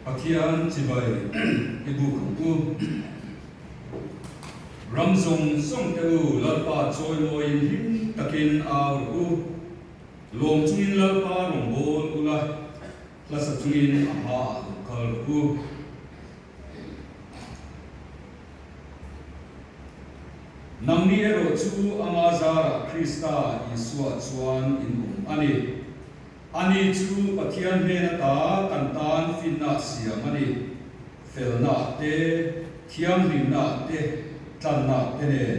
Pathian chibai i buk ang u. Ram zawng zawng te u Lalpa chawimawiin hlim takin au rawh u. Lawm chungin Lalpa rawngbâwl ula, hlasa chungin a hmaah lo kal rawh u. Nangni erawh chu ama zarah Krista Isua chuan in awm a ni. Ani chu Pathian hnen ata kan tan finna siam a ni, felna te, thianghlimna te, tlanna te nen.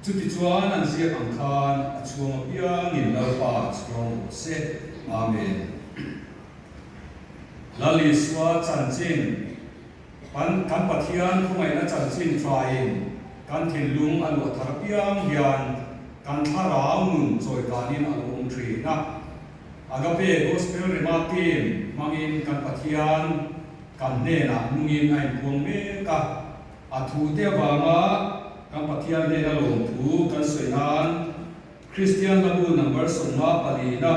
Chutichuan an ziak ang khan a chhuang apiangin Lalpa chhuang rawh se. Amen. Lal Isua chanchin, Kan kan Pathian khawngaihna chanchin thain kan thinlung a luah thar apiang hian kan thlarau nun chawikanin a lo awm thin a. Agape Gospel Rema Team hmangin kan Pathian kan hnenah nungin a inpuang mek a. A thute avanga kan Pathian hnena lawmthu kan sawi nan Kristian Hlabu number 54 na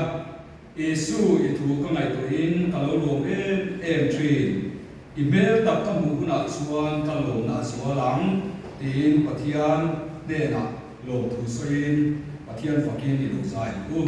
Isu, i thu ka ngaihtuahin ka lo lawm em em thin. I hmel tak ka hmuh hunah chuan ka lawmna a zual ang, tiin Pathian hnenah lawmthu sawiin Pathian fakin i lo zai ang u.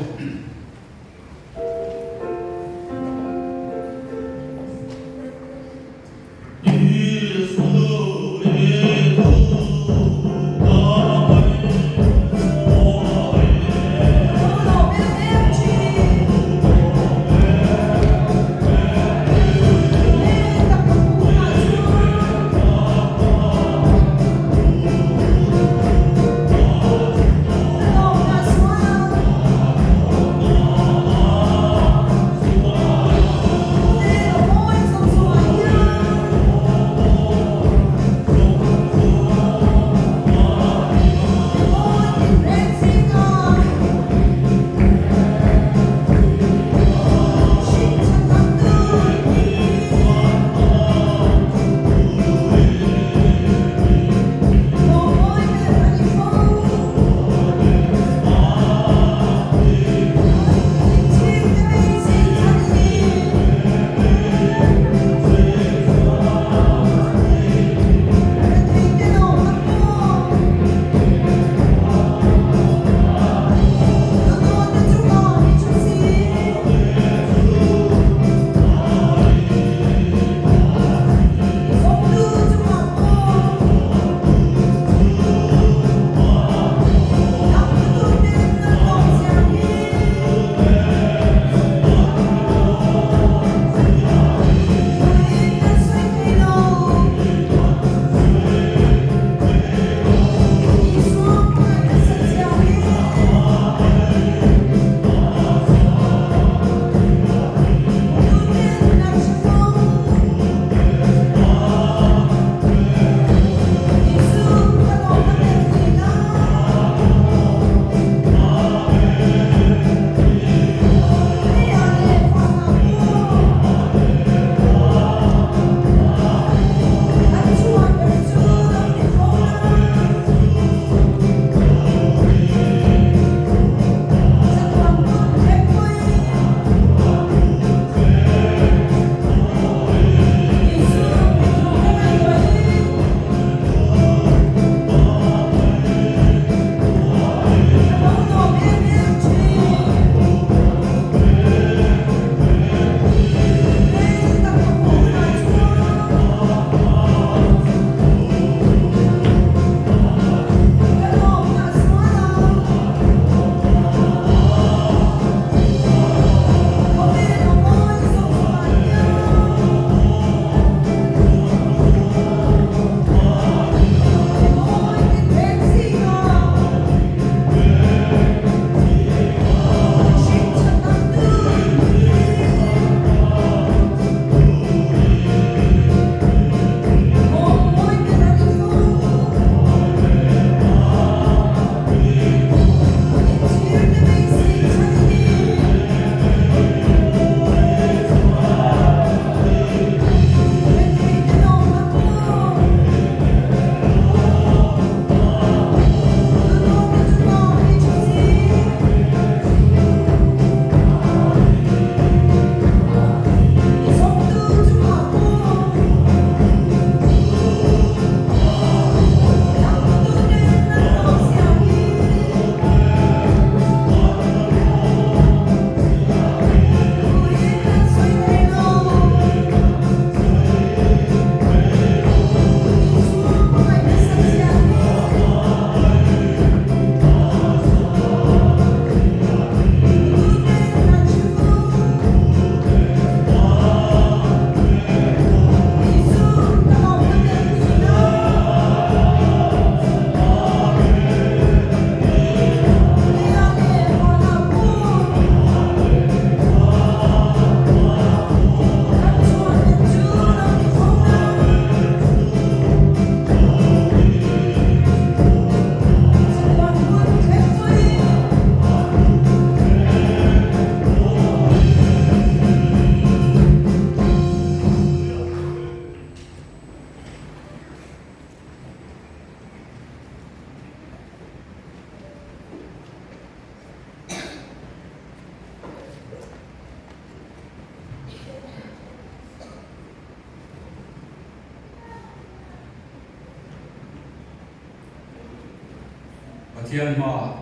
Pathian hmaah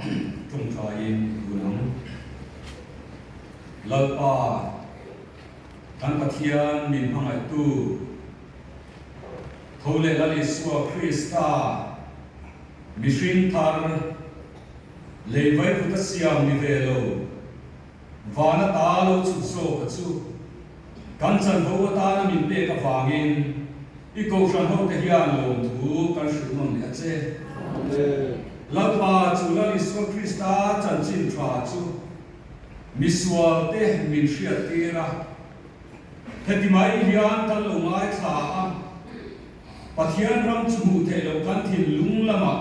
tawngtaiin i dun ang. Lalpa, kan Pathian min hmangaihtu, tho leh Lal Isua Krista, mihring thar, lei vaivuta siam ni ve lo, Vana ta lo chhuk zawk a chu kan chanvo atana min pek avangin i kohhran hote hian lawmthu kan hrilh nawn leh a che. Lalpa chu Lal Isua Krista chanchin tha chu misualte min hriattir a, heti mai hian kan lo ngaithla a, Pathian ram chu hmuh theih loh kan thinlung lamah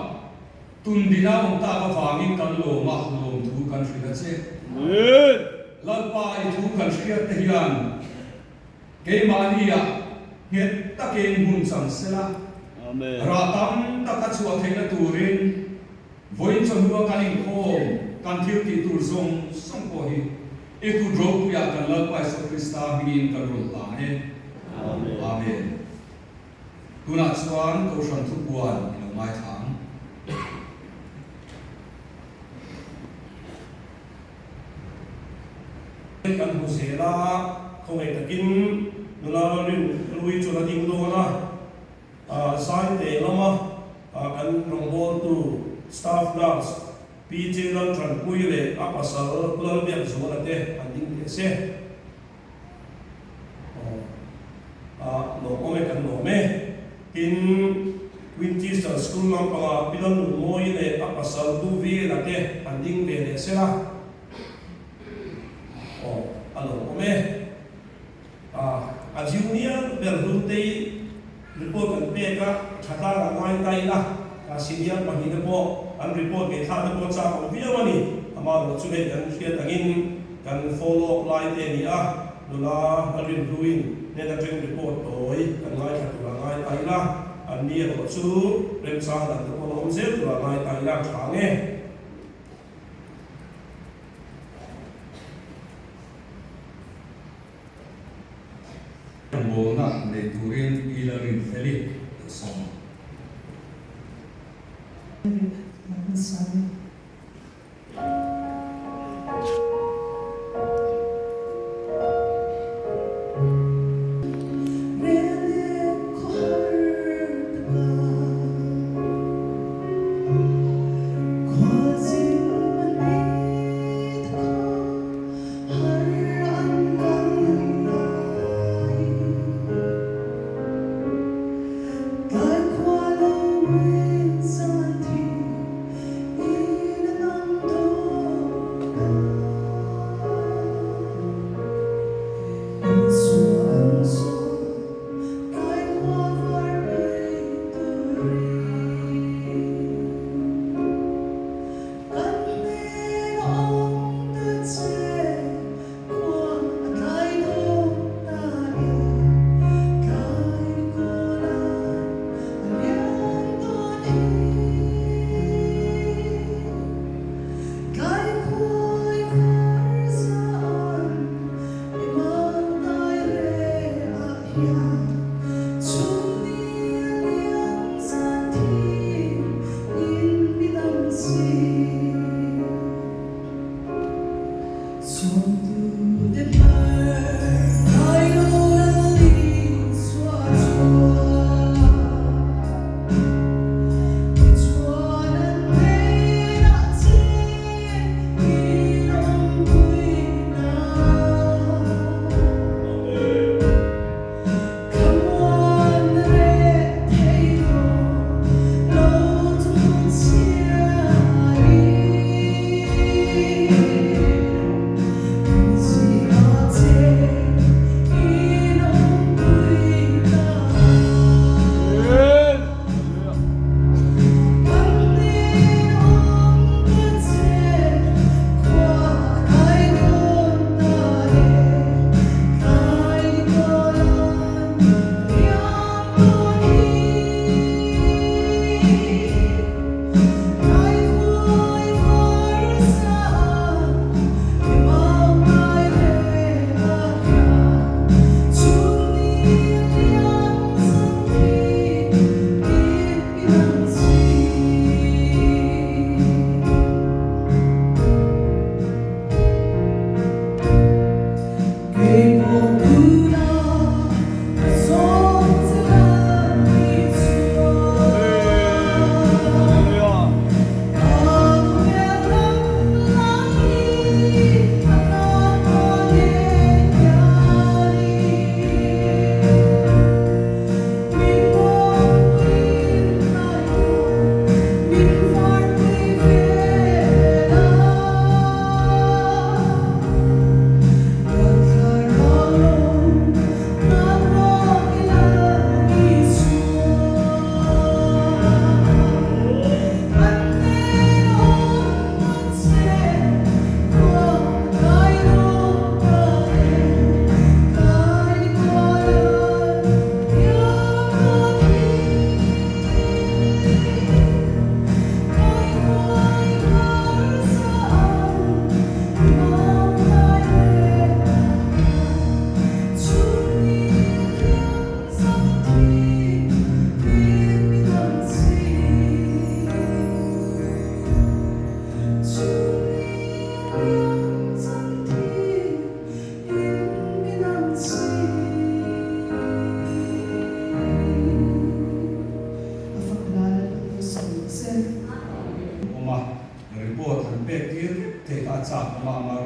Tundina awm tak avangin kan lawm a, lawmthu kan hrilh a che. Lalpa i thu kan hriat te hian keimahnia nghet takin hmun chang sela, rah tam tak a chhuah theihna turin vawiin chawhnua kan inkhawm kan thil tih tur zawng zawng pawh hi i kut ropuiah kan Lalpa Isua Krista hmingin kan rawn hlan e. Amen. Tunah chuan Kohhran thupuan i lo ngaithla ang. Kan hmu zel a, khawngaih takin nula Lalrin Hlui chuan a ding dawn a, Zaite lama kan rawngbawltu Staff Nurse PJ Lalthanpuii leh a pasal Lalbiakzuala te an ding teh se. Aw, a lawm awm e, kan lawm e. Tin, Winchester School lampangah Pi Lalnunmawii leh a pasal Pu Vela te an ding ve leh sela. Aw, a lawm awm e. A, a junior ber Hlutei report an pek a, tha tlang a ngai ta ila, a senior pahnihte pawh an report ngaihthlak te pawh chak awm viau a ni. Amaherawh chu hei kan hriat angin kan follow up lai te a ni a, nula a rinhluin hnen atangin report tawi kan ngaithla tur a ngai ta ila, an ni erawh chu remchang dan te pawh la awm zel tur a ngai ta ila tha ang e. Rawngbawlna nei turin Pi Lalrinfeli a sawm.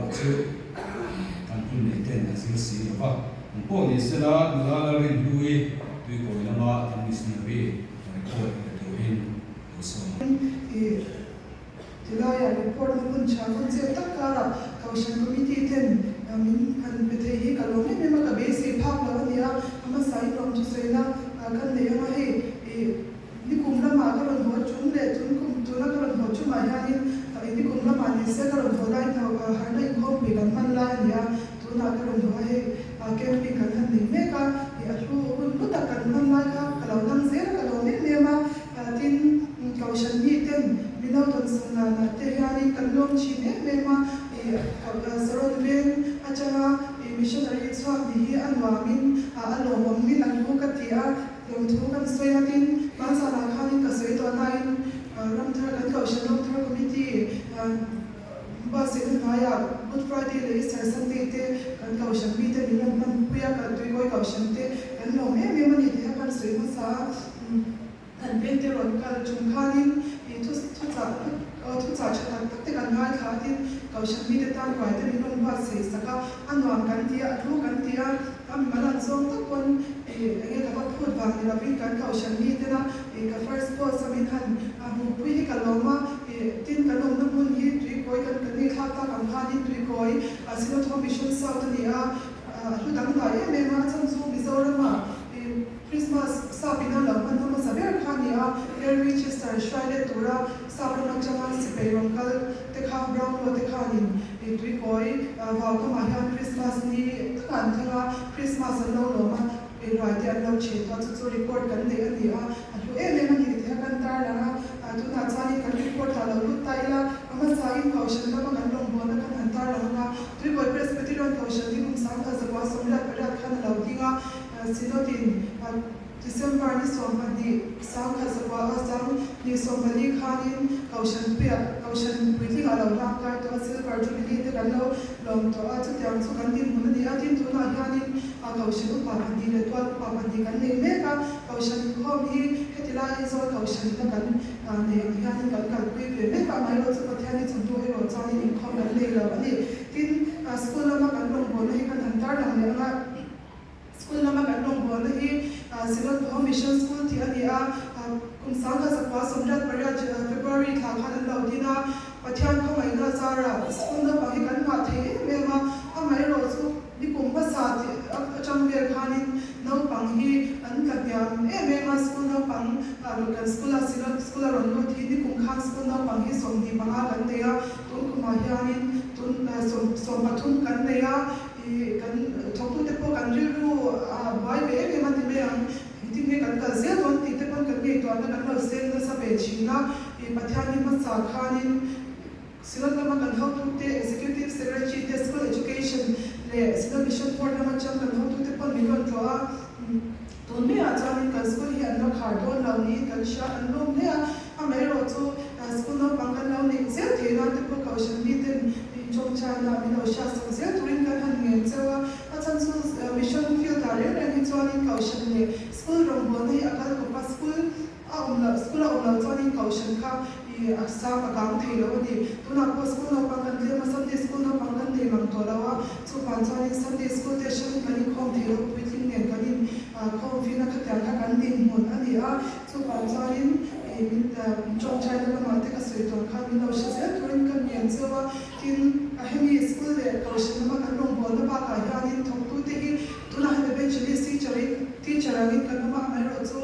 erawh chu kan hun neih ten a zir si lo va. Eng pawh ni sela nula Lalrinhlui tuikawi lama kan missionary report pe turin lo sawm ang. I tilaiah report na hun tha hun chet tak karah Kohhran Committee ten min han pe thei hi ka lawm em em a, ka beisei phak lo a nia, a hmasa in lawm thusawina kan nei ang a, hei i Nikum lamah ka rawn haw tum leh tun kum tuna ka rawn haw tumah hianin nikum lamah ni se ka rawn haw lai hna harhna inkhawmpui kan hman lai a ni a, tunah ka rawn haw a hei camping kan han nei mek a, a hlu hun hlu tak kan hman lai kha ka lo dang zel a, ka lo nem em a, tin Kohhran miten min lo tawn sawm danah te hianin kan lawm thin em em a, Saron veng atanga missionary chhuak ni hi a nuamin a lawmawmin a hlu ka ti a. Lawmthu kan sawi a, tin, hmanzanah khanin ka sawi tawh nain Ramthar kan Kohhran Ramthar Committee buatsaihna hnuaiah Good Friday leh Easter Sunday te kan Kohhran mite min rawn hmanpui a, kan Tuikawi Kohhran te kan lawm em em a ni tih kha kan sawi hmasa a, kan vengte rawn kal chung khanin thuchah thuchah tha tak tak te kan ngaithla a, tin, Kohhran mite tan ruai te min rawn buatsaih sak a, a nuam kan ti a, a hlu kan ti a. A mimal an zawng tak pawn ih enge ka va phut vang ni lovin kan kohhran mi tena ih ka first post a min han a hmuhpui hi ka lawm a, ih tin kan awmna hmun hi tuikawi kan kan nei thlak tak ang khanin tuikawi a Synod Home Mission South a ni a, a hlu dangdai em em a, a chhan chu Mizoram-ah ih Christmas sap ina lo hman hmasa ber kha a ni a, Henry Chester hruai let tura sap ram atanga sipai rawn kal te kha Brownlow te khanin Ih tuikawi vau kamah hian Christmas ni takah an thleng a, Christmas an lo lawm a, ih ruai te an lo chhe tawh a, chu chu record kan neih a ni a, a hlu em em a ni tih kha kan tarlang a, tunah chuanin kan record lah lo lut ta ila, a hmasain Kohhran lama kan rawngbawlna kan han tarlang ang a, Tuikawi Presbyterian Kohhran hi kum 1988 khan a lo ding a, Synod-in December ni 12, 1900 a 2014 khanin Kohhran puiah Kohhran puitlingah lo hlang kai tawh a, Silver Jubilee te kan lo lawm tawh a, chutiang chu kan dinhmun a ni a. Tin, tunah hianin Kohhran upa pahnih leh tual upa pahnih kan nei mek a, Kohhran inkhawm hi heti lai Aizawl Kohhran ina kan nei ang hianin kan kalpui ve mek a, amaherawh chu Pathian hi chawhnu erawh chuanin inkhawm kan nei lo a ni. Tin, school lama kan rawngbawlna hi kan han tarlang leh ang a. School lama kan rawngbawlna hi Synod Home Mission School tih a ni a, kum 1988 February thla khan an lo din a, Pathian khawngaihna zarah school naupang hi kan nghah thei em em a, amaherawh chu nikum hmasa tih atang vel khanin naupang hi an tla hniam em em a, school naupang kan school a Synod School a rawn lut hi nikum khan school naupang hi 25 kan nei a, tun kumah hianin tun 13 kan nei a. I kan thawktute pawh kan rilru a buai ve em em a ti mai ang. Engtin nge kan kal zel dawn tih te pawn kan ngaihtuahna kan lo seng nasa ve thin a. I Pathian hi hmasa khanin Synod lama kan hotute, Executive Secretary te, School Education leh Synod Mission Board lama chang kan hotute pawn min rawn tlawh a. Tun maiah chuanin kan school hi an la khar dawn lo niin kan hria, kan lawm hle a. Amaherawh chu school naupang kan lo neih zel thei nan te pawh Kohhran miten inchawngchaina min lo hriatsak zel turin kan han ngen cheu a. A chhan chu mission field ah reng reng hi chuanin Kohhran leh school rawngbawlna hi a kal kawp a, school A awm loh, school a awm loh chuanin Kohhran kha i a sang a kang thei lo a ni. Tunah pawh school naupang kan tlem a, Sunday school naupang kan nei mang tawh lo a, chuvang chuanin Sunday school te hrangin kan inkhawm thei lo, puitling nen kan in khawm fina khatiang kha kan dinhmun a ni a, chuvang chuanin i min tawngtaina lamah te ka sawi tawh khan min lo hre zel turin ka ngen cheu a, tin hemi school leh Kohhran lama kan rawngbawlna bakah hianin thawktute hi tunah hian evangelist teacher in teacher angin kan awm a, amaherawhchu chu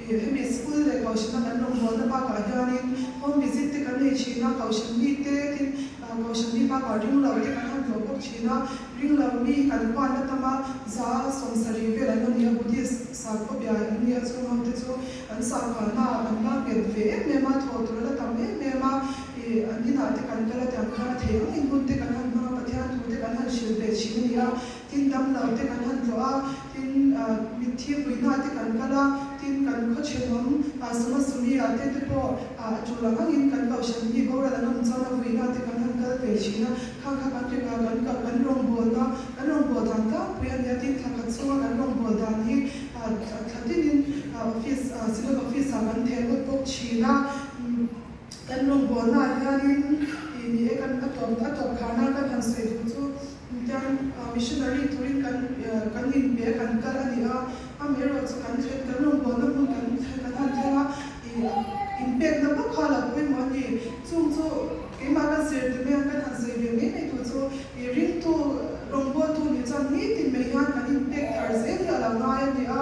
Hemi school leh Kohhrana kan rawngbawlna bakah hianin home visit te kan nei thin a, Kohhran mite tin Kohhran mi bakah ringlo te kan han tlawh bawk thin a, ringlo mi hi kan huan la tam a, 170 vel an la ni a, Buddhist sakhaw biai an ni a, chung ho te chu an sakhuana ah an la nghet ve em em a, thaw tur a la tam em em a, ih an inah te kan kal a tiang khan a thei angin hun te kan han hmang a, Pathian thu te kan han hrilh ve thin a ni a. Tin damlo te kan han tlawh a, tin mitthi vuina te kan kal a, tin kan khaw thenawm Suma Sumi ah te te pawh a tul ang angin kan kohhran mi boral an awm chuan a vuina te kan han kal ve thin a, khang kha kan ri kan kan kan rawngbawlna kan rawngbâwl dan tlangpui a nia, tin thla khat chhunga kan rawngbâwl dan hi thla tinin office Synod office ah kan theh lut bawk thin a. Kan rawngbawlnaah hianin ih ni e kan a tawp a tawp khar nan kan han sawi duh chu. Tiang missionary turin kan kan inpe a kan kal a ni a, amaherawh chu kan thlen kan rawngbawlna hmun kan kan han thleng a, ih inpekna bawk kha a lo pawimawh a ni. Chung chu keimah ka zir ti mai ang kan han sawi ve mai mai tur chu ih ringtu rawngbawltu nih chuan nitin mai hian kan inpek thar zel hi a lo ngai a ni a,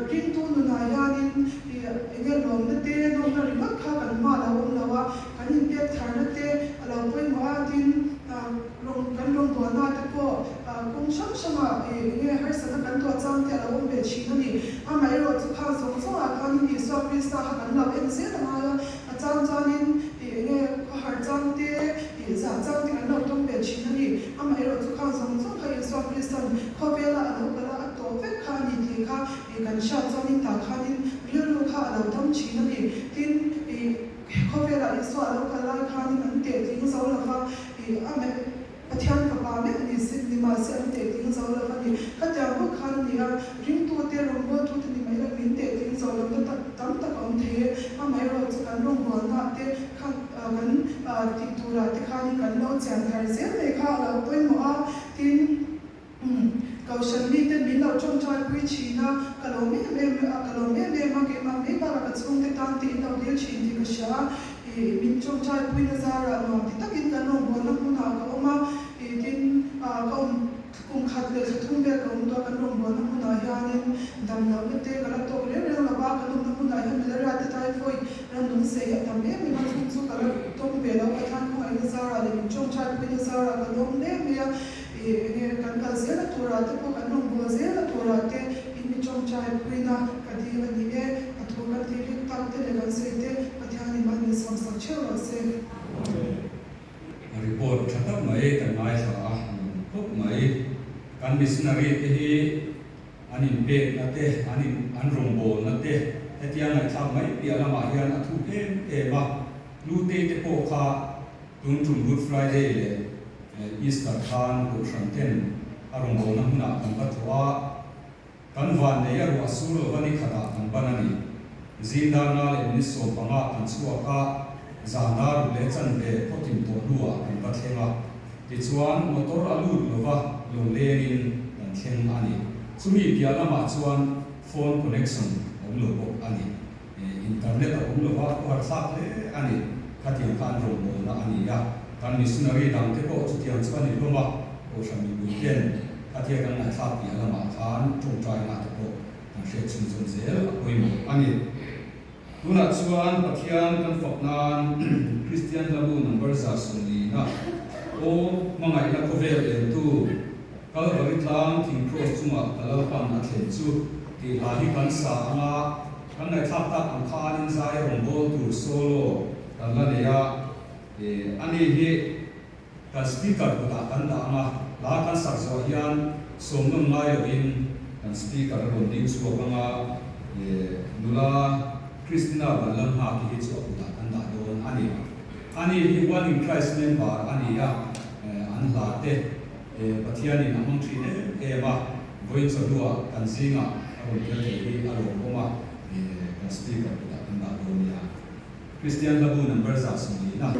ringtu nunah hianin ih eng nge lawmna te nawmna ringawt kha kan hma a lo awm lo a, kan inpek tharna te a lo pawimawh a, tin Rawng kan rawngbawlna te pawh kawng hrang hrangah eng nge harsatna kan tuah chang te a lo awm ve thin a ni. Amaherawh chu khang zawng zawngah khanin Isua Krista kha kan lo en zel a ngai a, a chang chuanin eng nge khawhar chang te, zah chang te kan lo tawng ve thin a ni. Amaherawh chu khang zawng zawng kha Isua Kristan khawvela a lo kal a, a tawh vek kha a ni tih kha kan hriat chuanin tah khanin rilru kha a lo dam thin a ni. Tin, Khawvelah Isua a lo kal lai khanin an teh tling zo lo va, ih a meh Pathian fapa meuh ni si ni mahse an teh tling zo lo va ni. Khatiang bawk khan a ni a, ringtute, rawngbawltute ni mai lo min teh tling zo lo na tak tam tak a awm thei e. Amaherawh chu kan rawngbawlnaah te khan kan tih turah te khanin kan lo chian thar zel mai kha a lo pawimawh a, tin, Umm, Kohhran mite min lo tawngtai pui thin a, ka lawm em em a, ka lawm em em a, keimah mai bakah ka chhungte tan te in lo dil thin tih ka hria a, ih min tawngtai puina zarah nuam ti takin kan rawngbawlna hmunah ka awm a, ih tin ah ka awm kum khat leh thla thum vel ka awm tawh a, kan rawngbawlna hmunah hianin dam lohna te ka la tawk reng reng lo a, kan awmna hmunah hian malaria te typhoid rannung sei a tam em em a, chung chu ka la tawng ve lo, Pathian khawngaihna zarah leh min tawngtai puina zarah ka lawm hle mai a. Ih enge kan kal zel a turah te pawh kan rawn bawl zel a turah te in mi tawngtai puina ka dil a ni e, a thu kan tih rik tak te leh kan sawi te Pathianin mal min sawm sak theuh rawh se. Report tha tak mai kan ngaithla a khawp mai. Kan missionary te hi an inpekna te, an in an rawngbawlna te hetia ngaihthlak mai piah lamah hian a thuk em em a. Hlutei te pawh kha tun tum Good Friday leh Easter khan Kohhran ten a rawngbawlna hmunah kan va tlawh a, kan van nei a ruah sur lova ni khatah kan ban a ni. Zingdar nga leh minute 15 kan chhuak a, zan dar ruk leh chanve khawtin tawh hnuah kan va thleng a. Tichuan motor a lut lova lo lengin kan thleng a ni. Chumi piah lamah chuan phone connection a awm lo bawk a ni. Internet a awm lova a harthlak hle a ni. Khatiang kha an rawngbawlna a ni a, kan missionary dang te pawh chutiang chu a ni hlawm a, Kohhran mipui ten khatia kan ngaihthlak piah lamah khan tawngtaina te pawh kan hriat chhunzawm zel a pawimawh a ni. Tunah chuan Pathian kan fak nan Kristian hlabu number 140 aw hmangaihna khawvel entu Kalvari tlang thing cross chungah ka Lalpan a thlen chu tih hla hi kan sa ang a, kan ngaihthlak tak ang khanin zai rawngbâwl tur solo kan la nei a, e ani hi kan speaker kutah kan dah ang a, hla kan sak zawh hian sawmnawn ngai lovin kan speaker a rawn ding chhuak ang a, e nula Christina Vanlalnghaki hi chu a kutah kan dah dawn a ni. Ani hi One in Christ member a ni a, an hla te. Pathianin a hmang thin em em a, vawiin chawhnuah kan zingah a rawn tel thei hi a lawmawm a, kan speaker kutah kan dah dawn nia. Kristian hlabu number 140 na.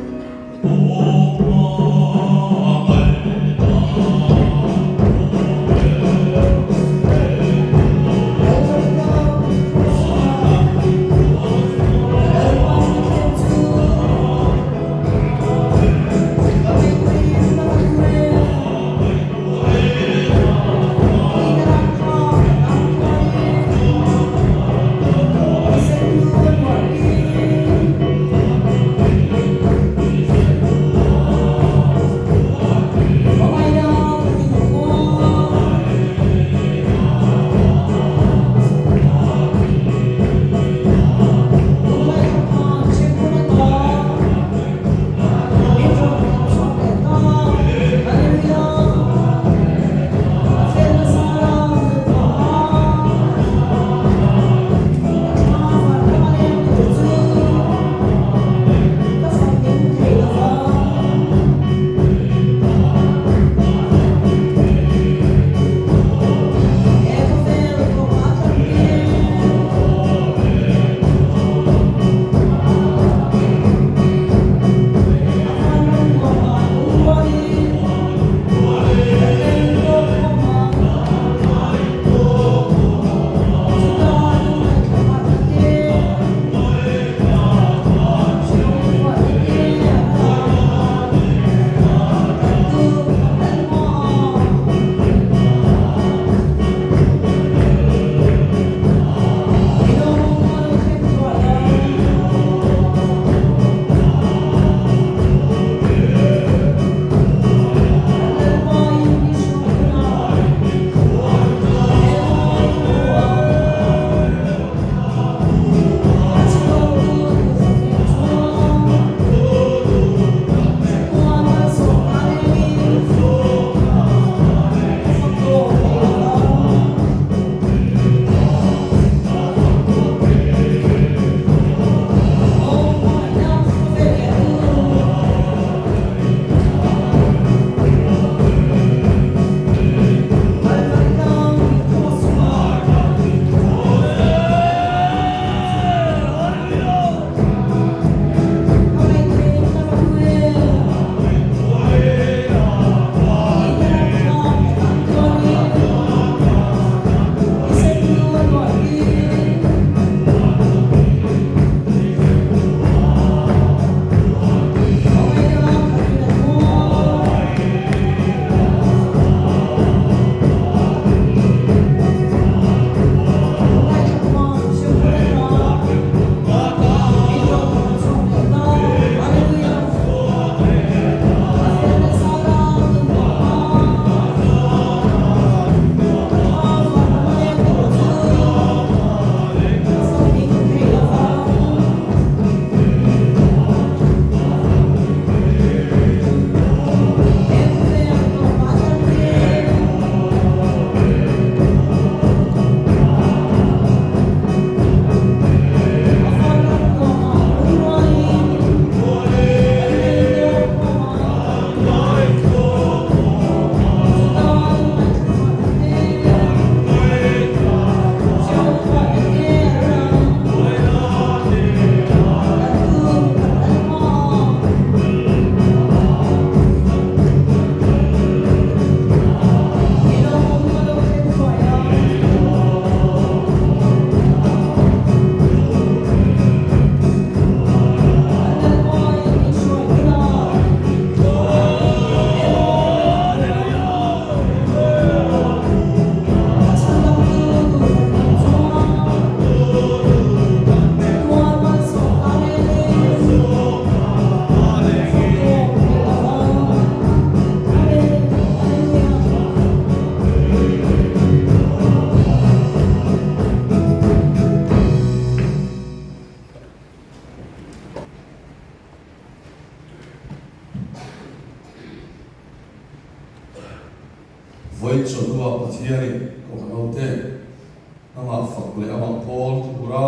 Amah fak leh amah pawl tura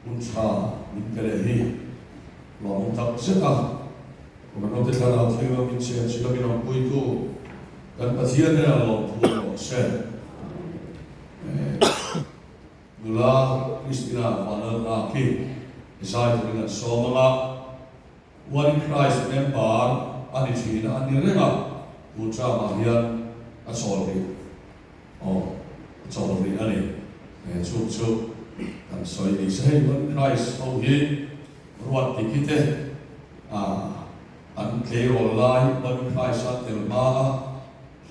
hun tha min pe leh hi lawmawm tak zet a. Kohhran hote thlarau thil a min chhiar chilh a min awmpuitu kan Pathian hnenah lawmthu rawh se. Nula Christina Vanlalna khi zai turin an sawm ang a, One Christ member a ni thin a, a ni reng a, tun term-ah hian a chawl rih, aw, a chawl rih a ni. He chhuk chu kan sawi ni se, hei One Christ ho hi ruat ti khi te an tleirawl lai One Christ a tel hma a,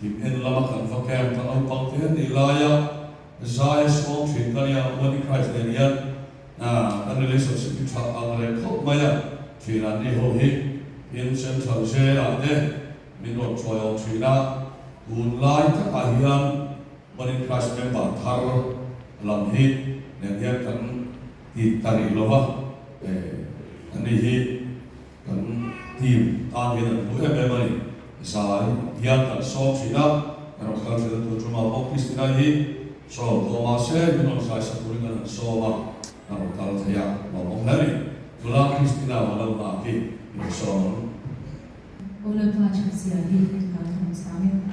Hlim en lama kan va camp a naupang te an nih laia zai a sawm thin ka nia Money Christ nen hian kan relationship hi tha ang reng khawp mai a thin an ni ho hi tin Central Jail ah te min rawn hruai awm thin a tunlai takah hian Money Christ member thar lam hi nen hian kan ti ta rih lova an ni hi Kan team tan hian an hmu em em a ni. Zai hian kan sawm thin a, kan rawn kal thin a, tun tumah pawh Christina hi sawm tawh mah se min rawn zai sak turin kan han sawm a, a rawn kal thei a, lawmawm hle a ni. Nula Christina va lo nghah khi min sawm ang. Aw Lalpa thatzia hi tunah ka rawn chang e.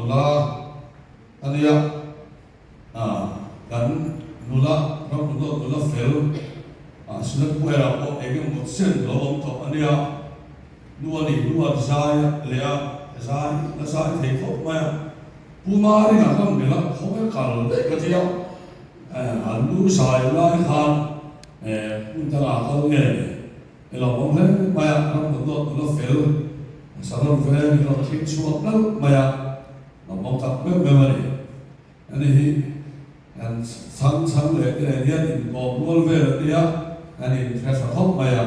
nula a nia, kan nula ram lawt nula fel Synod Choir ah pawh eng emaw chen lo awm tawh a nia, nu a nih hnuah zai leh a zai la zai thei khawp mai a, Pu Maringa khan melh a khaw e kal daih ka ti a, an nu zai lai khan hmun dangah kal nge ni i lo awm hle mai a, ram rawn lawt nula fel Saron veng i rawn thing chhuak nalh mai a, lo awm tak meuh meuh a ni. Ani hi kan chhang chhang leh te nen hian inkawm rual vel an ni a, kan inhre tha khawp mai a,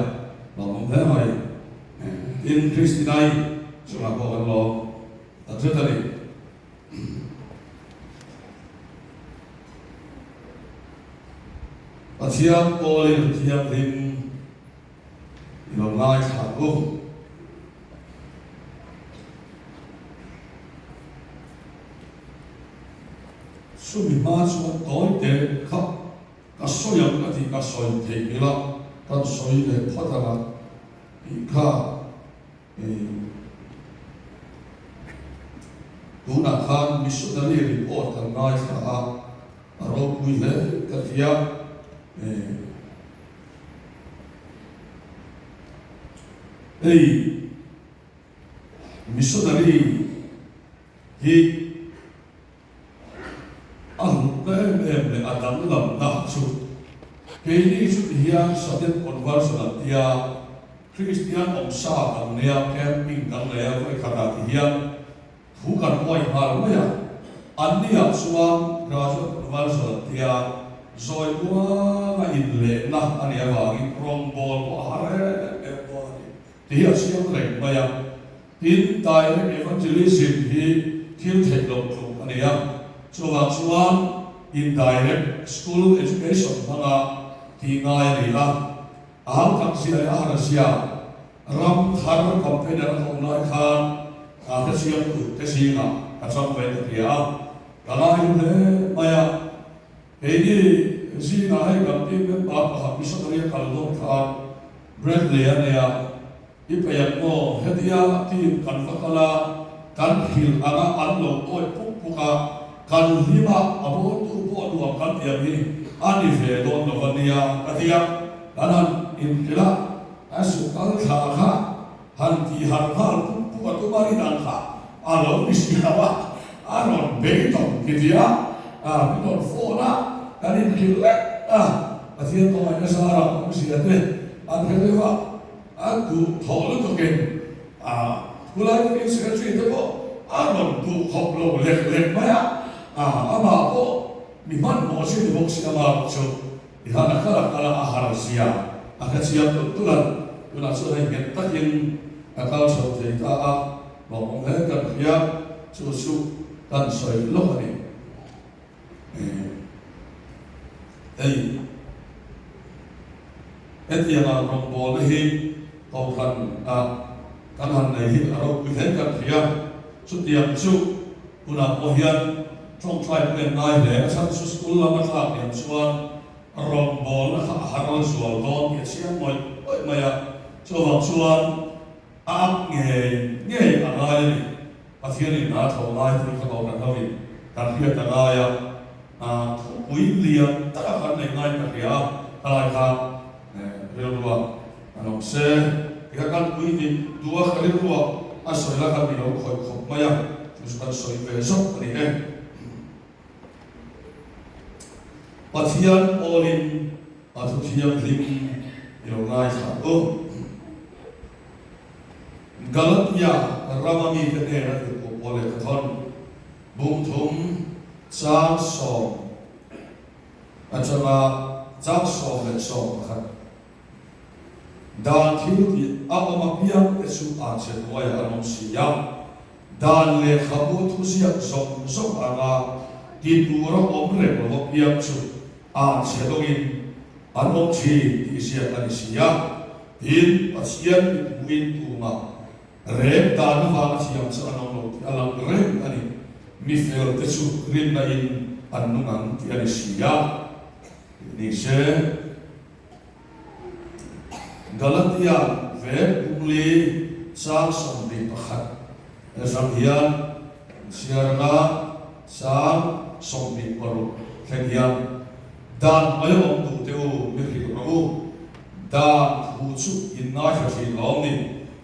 lawmawm hle mai. Tin, Christina-i chungah pawh kan lawm takzet a ni. Pathian pawlin a thianghlim i lo ngaithla ang u. Chumi hma chuan tawi te kha ka sawi ang ka tih ka sawi theih ila kan sawi leh phawt ang a tih kha tunah khan missionary report kan ngaithla a, a ropui hle ka ti a. Hei missionary hi a hlutna em em leh a danglamna chu keini chu ti hian sudden conversion an tia Kristian awmsa kan nei a, camping kan nei a, vawikhatah ti hian Thu kan awih nghal mai a, anniah chuan graduate conversion an tia zawi muanga inlehna a nih avangin rawngbawl pawh a har em em dawn a ni tih hi a chiang reng mai a. Tin, direct evangelism hi thil theih loh tluk a ni a, chuvang chuan indirect school education hmanga tih ngai a ni a, a hautak zia leh a har zia Ram thar campaigner a awm lai khan ka hrechiang tur te zingah ka chang ve ta tia a, ka ngai ru hle mai a. Keini zingah hei kan team member pakhat missionary a kal dawn khan Bradley a nia, i peih ang maw? Hetia team kan va kal a, kan hrilh anga an lo awih puk puk a, kan hlim a, a bawltu pawh nuam kan ti ang hi a ni ve dawn lo a nia ka ti a, kan han inhrilh a. A suk kal thla kha han tih har nghal puk puk a tum a rin ang kha a lo ni si lo a, a rawn bei tawp ti ti a, min rawn phone a, kan inhrilh lek a, Pathian kawngah nasa a ram awm zia te an hre deuh a, a duh thawh lutukin khulai field secretary te pawh a rawn duh khawp lo lek lek mai a, amah pawh mi hmanhmawh chi a ni bawk si amah chu. Tihan a kal a kal a, a har zia a hre chiang tulh tulh a, tunah chuan hei nghet takin a kal chho thei ta a, lawmawm hle kan hria, chu chu kan sawi lawk a ni. Hei hetianga rawngbawlna hi Kohhran ah kan han nei hi a ropui hle kan hria, chutiang chu Hunah pawh hian tawngtai pawh en ngai hle. A chhan chu school lam a thlak liam chuan rawngbawlna kha a har zual dawn tih a chiang mawih mawih mai a. Chuvang chuan a ak ngei ngei a ngai a ni. Pathianin hna a thawh ngai tih kha Kohhran hoin kan hriat a ngai a. Thupui lian taka kan neih ngai ka hria a, khalai kha rilrua an awm se tikha kan pui nih duh a, ka rilrua a sawi la khan mi lo khawih khawp mai a, chu chu kan sawi ve zawk a ni e. Pathian pawlin a thu thianghlim i lo ngaithla u. Galatia rama mite hnena tirhkoh pawl leh ka thawn bungthum chang sawm atanga chang 11. Dan thil tih a awm apiang te chu a che hnuaiah an awm si a, dan lehkhabu thuziak zawng zawng anga ti tura awm reng lo apiang chu a che dawngin an awm thin tih ziak a ni si a, tin Pathian mithmuhin tumah Reng dan avanga thiam chu an awm lo tih a lang reng a ni. Mi fel te chu rinna in an nung ang tih a ni si a. Tih ni se, Galatia vek bungli chang 21 atang hian. chhiar anga chang 26 thleng hian Dan hnuaia awm duh teh u, mi hrilh rawh u. Dan thu chu in ngaithla thin lawm ni.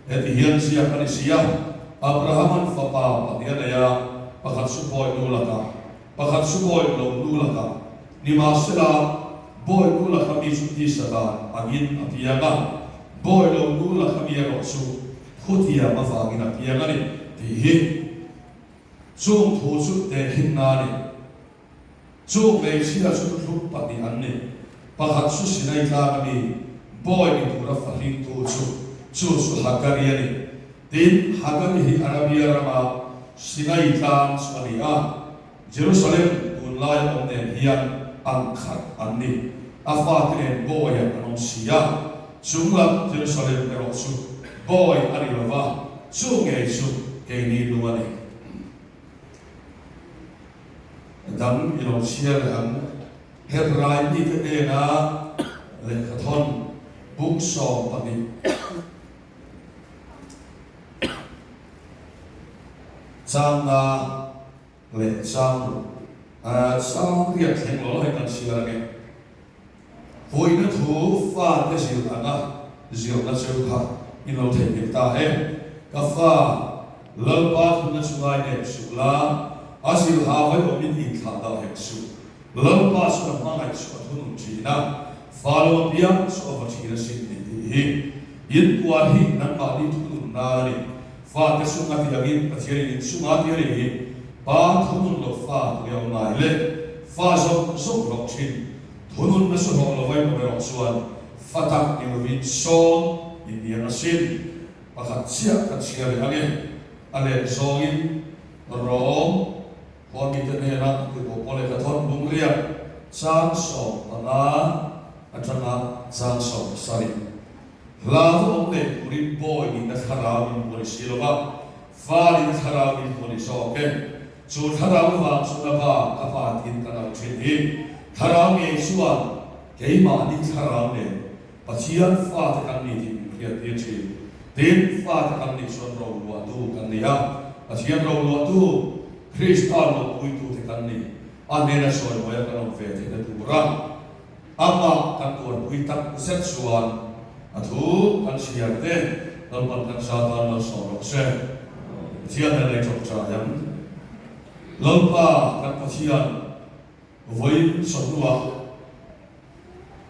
Heti hian ziak a ni si a, Abraham-a'n fapa pahnih a nei a, pakhat chu bawi nu lakah, pakhat chu bawi lo nu lakah. Nimahsela, bawi nu laka mi chu tisa dan angin a piang a, bawi lo nu laka mi erawh chu khutiam avangin a piang a ni, tih hi chung thu chu tehkhinna a ni. Chu hmeichhia chu thuthlung pahnih an ni. Pakhat chu Sinai tlang a mi, bawi ni tura fahlingtu chu, chu chu Hagari a ni. Tin, Hagari hi Arabia rama Sinai tlang chu a ni a, Jerusalem tunlai awm nen hian ang khat an ni. A fate nen bawiah an awm si a, chung lam Jerusalem erawh chu bawi a ni lo va, chu ngei chu keini nu a ni. Dang i lo chhiar leh ang. Hebrai mite hnena lehkhathawn bung 12 chang nga leh chang chang riat thleng lo hei kan chhiar ange. Vawiina thu fate zir anga zirna cheu kha i lo theihnghilh ta em? Ka fa, Lalpa thunna chu ngai nep suh la, a zirha vai awmin inthlah dah hek suh. Lalpa chuan a hmangaih chu a thunun thin a, fa lo apiang chu a va thin asin ni tih hi. Inpuan hi nangmahni thunun nan a ni. Fate chunga ti angin Pathianin inchunga ti a ni hi. Pa thunun lo fa tui a awm ngai le. Fa zawk zawk hlawh thin. Thunun nasa hlawh lo vai awm erawh chuan fa tak ni lovin sawn in ni ang asin. Pakhat chiah kan chhiar leh ange. A let zawngin Rom khua mite hnena tihpawh pawh lehkha thawn bung riak chang 15 atanga chang 17. Hla va awm leh turin bawi nihna thlarau in hmu a ni si lo va, fa nihna thlarau in hmu a ni zawk e. Chu thlarau vang chuan a va ka pa tiin kan auh thin hi. Thlarau ngei chuan keimahni thlarau nen Pathian fate kan ni tih min hriattir thin. Tin, fate kan nih chuan roluahtu kan ni a, Pathian roluahtu, Krista luahpuitute kan ni. A hnena sawimawi a kan awm ve theihna tura Amah kan tuarpui tak zet chuan a thu kan chhiar te Lalpan kan za tan lo sawm rawh se. Pathian nen ei tawngtai ang. Lalpa kan Pathian vawiin chawhnuah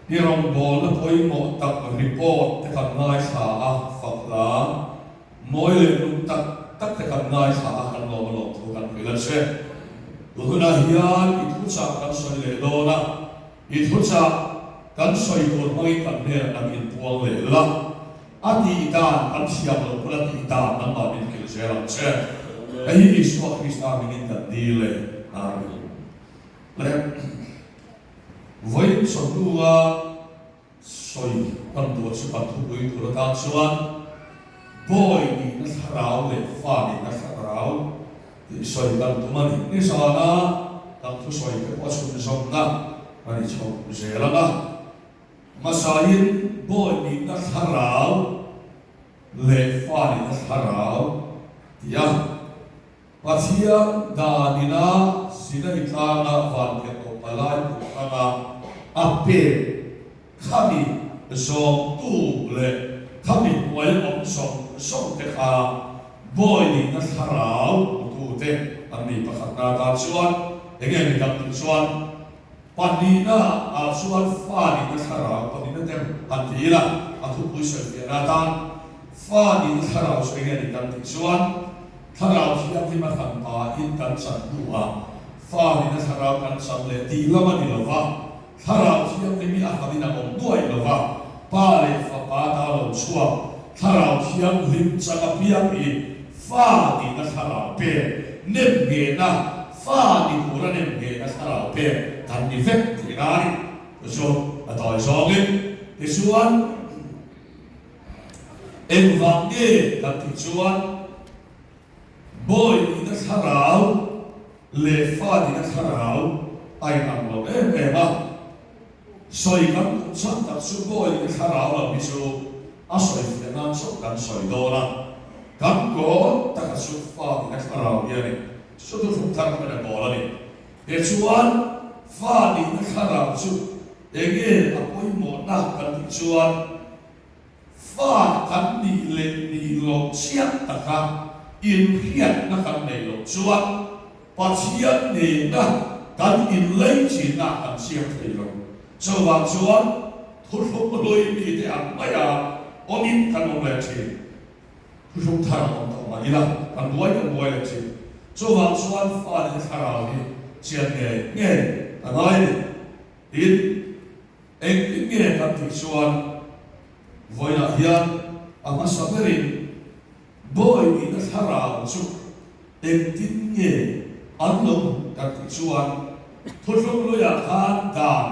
i rawngbawlna pawimawh tak report te kan ngaithla a, fak hla mawi leh nung tak tak te kan ngaithla a, kan lawm a lawm thu kan hrilh a che. Tunah hian i thuchah kan sawi leh dawn a, i thuchah kan sawi tur hmangin kan hnenah kan inpuang leh la, a tih dan kan thiam loh pawn a tih dan nangmah min hrilh zel ang che. Hei hi Isua Krista hmingin kan dil e. Amen. Le vawiin chawhnu-a Sawi kan duh chu kan thupui tur atan chuan bawi nihna thlarau leh fa nihna thlarau tih sawi kan tum a ni. Nizana kan thusawi te pawh a chhunzawmna a ni chho zel ang a. Hmasain bawi nihna thlarau leh fa nihna thlarau tih a. Pathian danina Sinai tlanga vantirhkoh palai puk anga a pek khami zawmtu leh khami hnuai awm zawng zawng te kha bawi nihna thlarau hmutute an ni pakhatna atan chuan enge mi dang tih chuan pahnihna ah chuan fa nihna thlarau pahnihna te han ti ila a thupui sawifiahna atan fa nihna thlarau chu enge ni dang tih chuan Thlarau Thianghlim a hran pahin kan chan hnuah fa nihna thlarau kan chan leh tih lam a ni lo va, Thlarau Thianghlim hi a hranin a awm nuaih lo va, Pa leh Fapa ta lo chhuak Thlarau Thianghlim chang apiang hi fa nihna thlarau pek nem nghehna, fa ni tura nem nghehna thlarau pek kan ni vek tihna a ni. Chu chu a tawi zawngin tichuan Engvang nge kan tih chuan bawi nihna thlarau leh fa nihna thlarau a inang lo em em a. Sawi kan duh chhan tak chu bawi nihna thlarau lam hi chu a sawi fiah nan chauh kan sawi dawn a, kan kawl taka chu fa nihna thlarau hi a ni. Chu thuthlung thar pawhin a kawl a ni. Tichuan, fa nihna thlarau chu enge a pawimawhna kan tih chuan, fa kan nih leh nih loh chiang taka inhriatna kan neih loh chuan Pathian nena kan inleichinna kan siam thei lo. Chuvang chuan thuthlung hlui mite ang maia awmin kan awm leh thin. Thuthlung thar a awm tawh mah ila, kan buai kan buai leh thin. Chuvang chuan fa leh thlarau hi chian ngei ngei a ngai a ni. Tin, engtin nge kan tih chuan vawiinah hian a hmasa berin bawi nihna thlarau chu engtin nge an lo hmuh kan tih chuan thuthlung luiah khan dan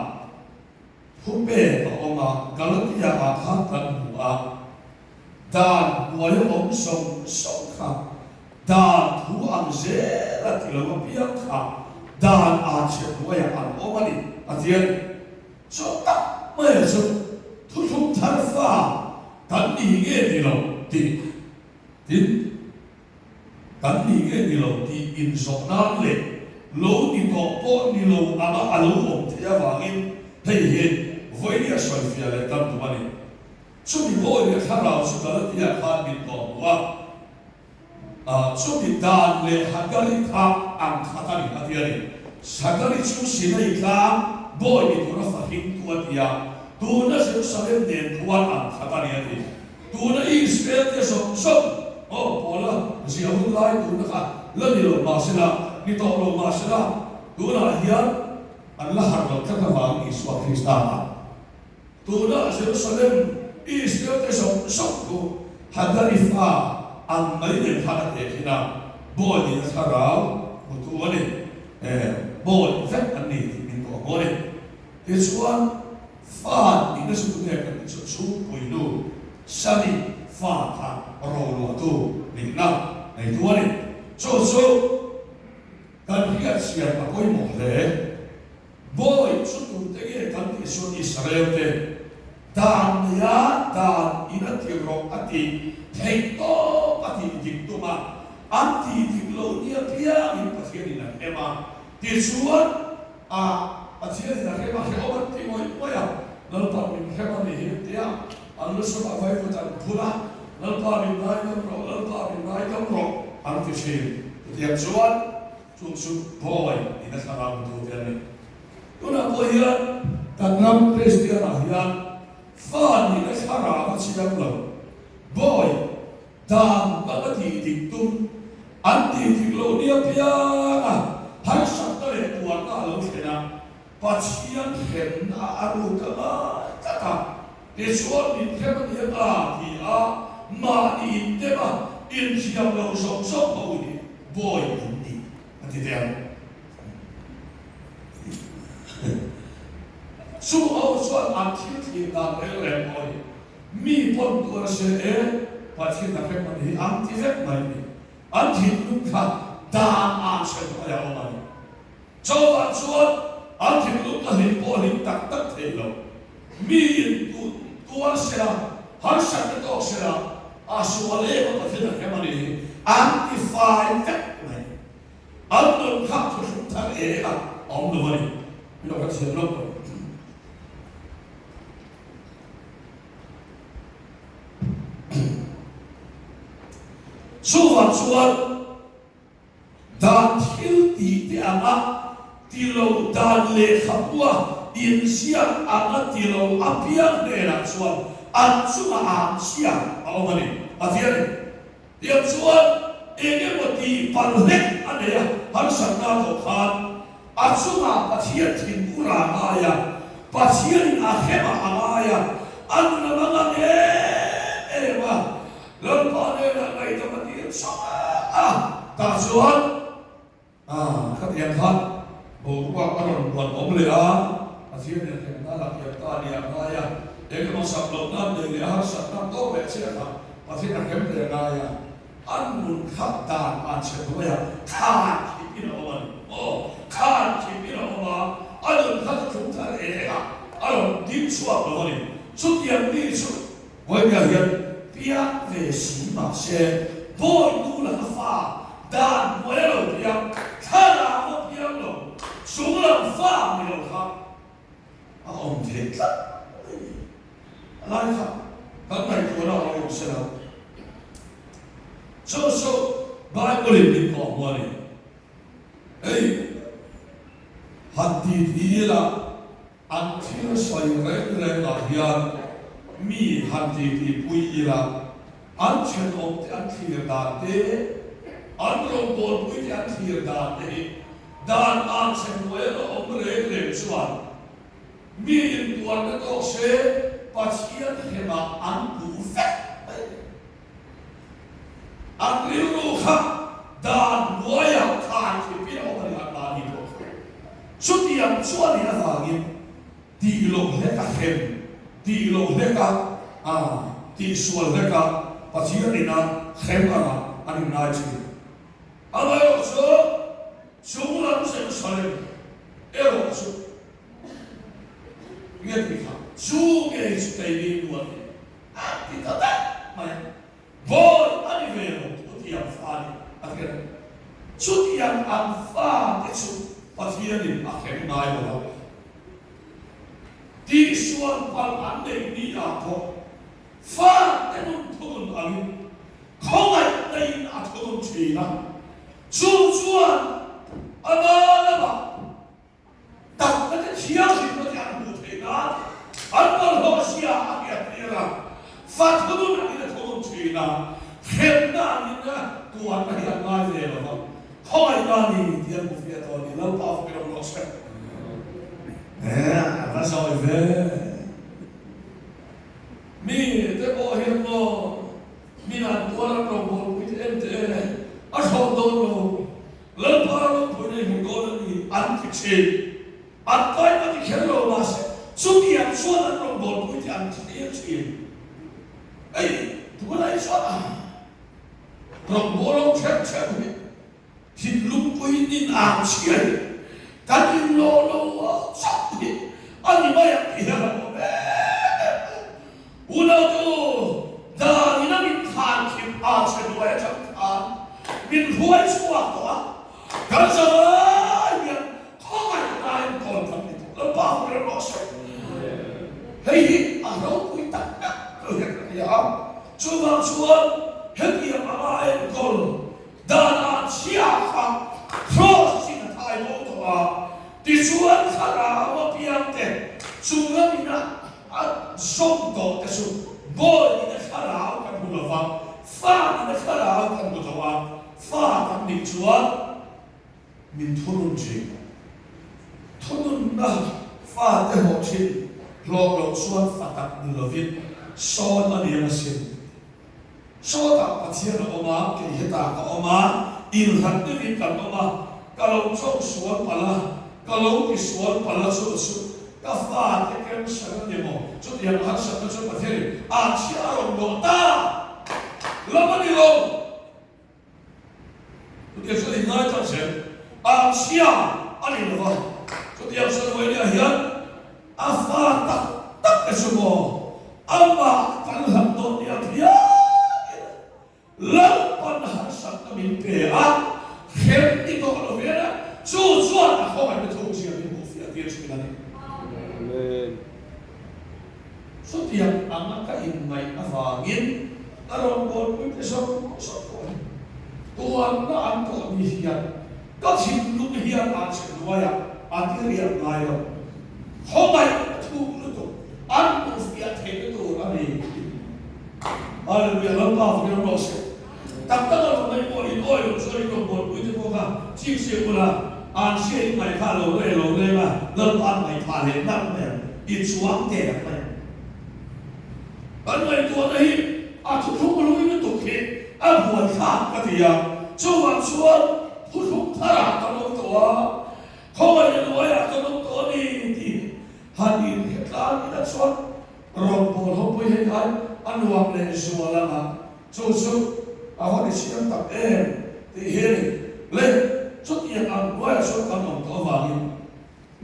Thu pek a awm a, Galatia ah khan kan hmu a, dan hnuai a awm zawng zawng kha, dan thu ang zel a ti lo apiang kha dan ah chhe hnuaiah an awm a ni, a ti a ni. Chu tak mai chu thuthlung thar fa kan ni nge ni lo tih tin, Kan ni nge ni lo tih inzawh nan leh lo ni tawh pawh ni lo anga a lo awm theih avangin hei hi vawinia sawifiah leh kan tum a ni. Chumi bawi leh thlarau chu Galatia khan min tawh hmu a, chumi dan leh Hagari kha ang khat a ni a ti a ni. Hagari chu Sinai tlang bawi ni tura fahringtu a ti a, tuna Jerusalem nen khuan ang khat a ni a ti. Tuna Israel te zawng zawng aw Paula zia hun lai tuna kha la ni lo mah sela, ni tawh lo mah sela, tunah hian an la harh lo tlat avangin Isua Krista ah tuna Jerusalem Israel te zawng zawng chu Hagari fa ang mai nen khan a teh thin a, bawi nihna thlarau hmutu a ni, bawi vek an ni tih min tawh maw ni. Tichuan. Fa nihna chu tunge kan tih chu chhungpuinu Sunny fa kha roluahtu nihna neitu a ni. Chu chu kan hriatchhiat a pawimawh hle. Bawi chu tute nge kan tih chuan Israel te dan neia dan in a ti rawh a tih theih tawp a tih dik tum a, an tih dik loh nia piangin Pathianin a hem a, tichuan A, Pathianin a hrem a, hrehawm an ti ngawih ngawih a, Lalpa min hrem a ni hi an ti a, an lusawm a vaivut an phun a, Lalpa min ngaidam rawh, Lalpa min ngaidam rawh an ti thin. Chutiang chuan chung chu bawi in a thlarau hmutu te an ni. Tunah pawh hian kan ram Kristian ah hian fa nihna thlarau a chiang lo, bawi Dan hmang a tih dik tum an tih dik loh nia piang a, harsatna leh tuarna a lo thlen a, Pathian hremna a ruk a ngai tlat a, tichuan min hrem a ni ang a ti a, mahni indem a, inthiam lo zawng zawng ho hi bawi an ni a ti teh ang. Chu ho chuan an thil thlir dan reng reng pawh hi Mi pawn tuar se e, Pathian a hrem a ni hi an ti vek mai ni. An thinlung kha dan an hre hnuai a awm a ni. Chauhah chuan an thinlung ka hlim pawh hlim tak tak thei lo. Mi in tuar se la, harsatna tawk se la, a sual em a Pathian a hrem a ni hi an ti fai vek mai ni. An nun kha thuhruk thar eng a awm lo a ni. Mi lo ka thiam lo pawh. Chuvang chuan dan thil tih te anga ti lo dan lehkhabua inziak anga ti lo apiang hnenah chuan an chungah ang chhia a awm a ni, a ti a ni. Tiang chuan eng emaw tih palh hlek a nei a, harsatna tawh khan a chungah Pathian thinur a ngai a, Pathianin a hremah a ngai a, a nun a mang ang em em a, Lalpa hnenah ngaihdam a tir chauh a, tah chuan A, khatiang khan boruak a rawn buan awm leh a, Pathian in hrem nan a kiam ta a ni a ngai a, eng emaw sak loh nan nei leh a harsat nan tawk leh chiah kha Pathian a hrem leh a ngai a, an nun khat dan an chhe hnuai a, khan khip in a awm a ni. Aw, khan khip in a awm a, a nun kha chu thlung thar eng a, a rawn ding chhuak lo a ni. Chutiang mi chu Vawinia hian piang ve si mahse bawi nu laka fa dan hnuai a lo piang. tlat mai ni. A lai kha kan ngaihtuahna a awm se lo. Chu chu Bible in min kawh hmu a ni. Hei han ti ti ila an thil sawi reng reng ah hian mi han ti ti pui ila an thenawm te an thlir dan te, an rawngbawlpui te an thlir dan te hi dan ah chhe hnuai a awm reng reng chuan Mi intuarna tawk se Pathian hemah an puh vek mai a ni. An rilru kha dan hnuaiah khai thipin a awm a ni an mahni pawh kha. Chutiang chu a nih avangin tih loh hlek a hrem, tih loh hlek a tihsual hlek a Pathian ina hrem angah an inngai thin. Amaherawhchu chunglam Jerusalem erawh chu Nge tih kha chu ngei chu kei ni nual hi a ti ta daih mai a, Bawi a ni ve lo chutiang fa ni a ti a ni. Chutiang an fa te chu Pathianin a hrem ngai lo a, tihsual palh an neih ni ah pawh fa te nun thunun angin khawngaihna in a thunun thin a, chu chuan ama lamah Takna te thianghlimna te an hmuh theih nan an bawlhhlawh zia a hriat tir a, fa thunun angin a thunun thin a, hremna angin a tuarna hi an ngai ve lo va, khawngaihna a ni tih an hmu fiah tawh a ni. Lalpa fak in awm rawh se. A va zawi ve. Mi te pawh hian maw min an tuar an rawngbawlpui te em te a thlawm dawn lo. Lalpa ropui nei hmu dawn a ni an ti thin. An paim a ti kher lo mahse chutiang chuan an rawngbawlpui te an thlir thin. Hei tunah hi chuan a rawngbawlho ṭheuh ṭheuh hi thinlungpui nin ang chhia hi kan inlawh lo chauh hi a ni mai ang tih hian a awm em em mai. Unau te u, dan ina min khan khim a che hnuai atang khan min hruai chhuak tawh a, kan zavai hian khawngaihnain kawl kan ni tawh. Lalpa hu reng rawh se. Hei hi a ropui tak tak lo hian ka hria a, chuvang chuan hetiang anga enkawl dan ah chhia kha Kross in a thai bo tawh a, tichuan thlarau apiang te chung lamina A zawm tawh te chu bawi in a thlarau kan hmu lo va, fa in a thlarau kan hmu tawh a, fa kan nih chuan min thunun thin. Thununna fa te hlawh thin hlawh loh chuan fa tak ni lovin sawn a ni ang asin. Sawtah Pathian a awm a, kei hetah ka awm a, inhlat deuhin kan awm a, ka lo chawk sual palh a, ka lo ti sual palh a, chu chu ka fate cancer a ni maw? Chutiang harsatna chu Pathianin a chhia a rawn lawh ta lam a ni lo. Chutiang chuan in ngai tak zel a chhia a ni lo va, chutiang chuan Wayne-a hian a fa tak tak te chu maw amah kan hlat dawn nia phianin Lalpan harsatna min pe a, hrem ni tawh lo hian a, chu chuan a khawngaihna thuk zia min hmuh fiah tir thin a ni. Chutiang anga ka inngaih avangin ka rawngbawlpui te zawng zawng pawh hi tuanna an tawh ni hian ka thinlung hian an chhe hnuaiah a ti riak ngai lo. Khawngaih a thuk lutuk an hmuh fiah theihna tur a ni. Hallelujah Lalpa fakin awm rawh se. Tak tak a rawn ngaih pawh in awi loh chuan in rawngbawlpui te pawh kha chik siak ula, an hria in ngaih kha lo reh lo reng a, Lalpa an ngaih phah leh nalh mai ang, i chuang der mai ang. Kan ngaihtuahna hi a thuthlung hlui lutuk hi a buaithlak ka ti a, chuvang chuan thuthlung tharah kan awm tawh a, khawngaih hnuaiah kan awm tawh a ni tih han inhre tlang ila chuan rawngbâwl ho pawh hi hei ai a nuam leh zual ang a, Chu chu a va ni chiang tak em tih hi a ni. Le, chutiang ang hnuaiah chuan kan awm tawh avangin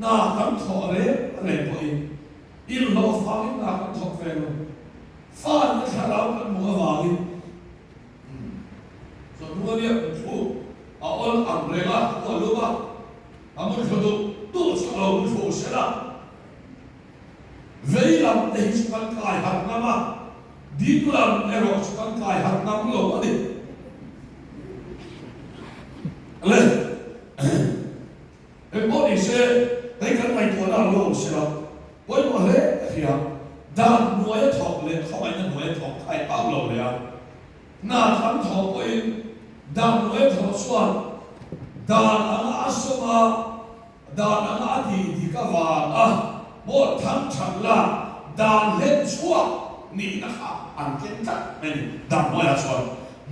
hna kan thawh reng reng pawhin inhlawh vangin hna kan thawk ve lo. Fa nge thlarau kan hmuh avangin chawhnu a nia thu a awl ang reng a, thu a lum a, a mun thlu duh duh chu lo mu thlu se la. Vei lam te hi chu kan kai harh ngam a, ding lam erawh chu kan kai harh ngam lo a ni. Le, engpawh ni se, hei kan ngaihtuahna a lo awm se la, pawimawh hle ka hria, dan hnuaia thawk leh khawngaihna hnuaia thawk kha i au lo leh a, hna kan thawh pawhin dan hnuaia thawh chuan dan anga a sawm a, Dan anga a tih dik avang a maw thang that la dan hlen chhuak nihna kha an ken tlat mai ni. Dan hnuaiah chuan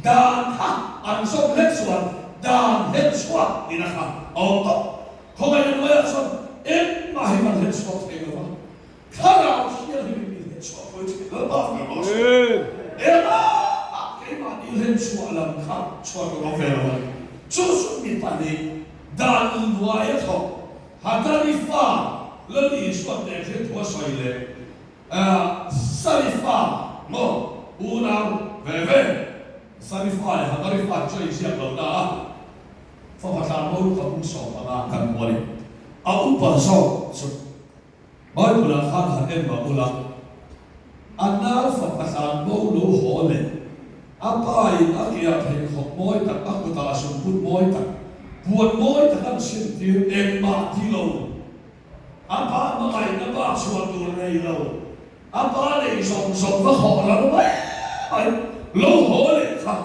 dan kha an zawm hlek chuan dan hlen chhuak nihna kha a awm tawp. Khawngaihna hnuaiah chuan engmah hi kan hlen chhuak thei lo va, thlarau thianghlim in min hlen chhuah pawhin thei lo bak mai rawh se. Engmah keimahni hlen chhuah lam kha chhuah tur awm ve lo a ni. Chu chu mi pahnih Dan hnuaia thawk Hagari fa Lal Isua teh thil thu a sawi leh Sari fa maw unau ve ve Sari fa leh Hagari fa chu a inziak lo na a, fapa tlan bo luka bung 15 kan hmu a ni. A upa zawk chu Bible ah khan han en mah ula, a nau fapa tlan bo lo haw leh a pa in a ke ah pheikhawk mawi tak, a kut ah zungput mawi tak, puan mawi tak an sintir engmah ti lo, a pa hmangaihna bak chhuah tur nei lo, a pa nei zawng zawng va hawh ral mai mai lo haw leh kha.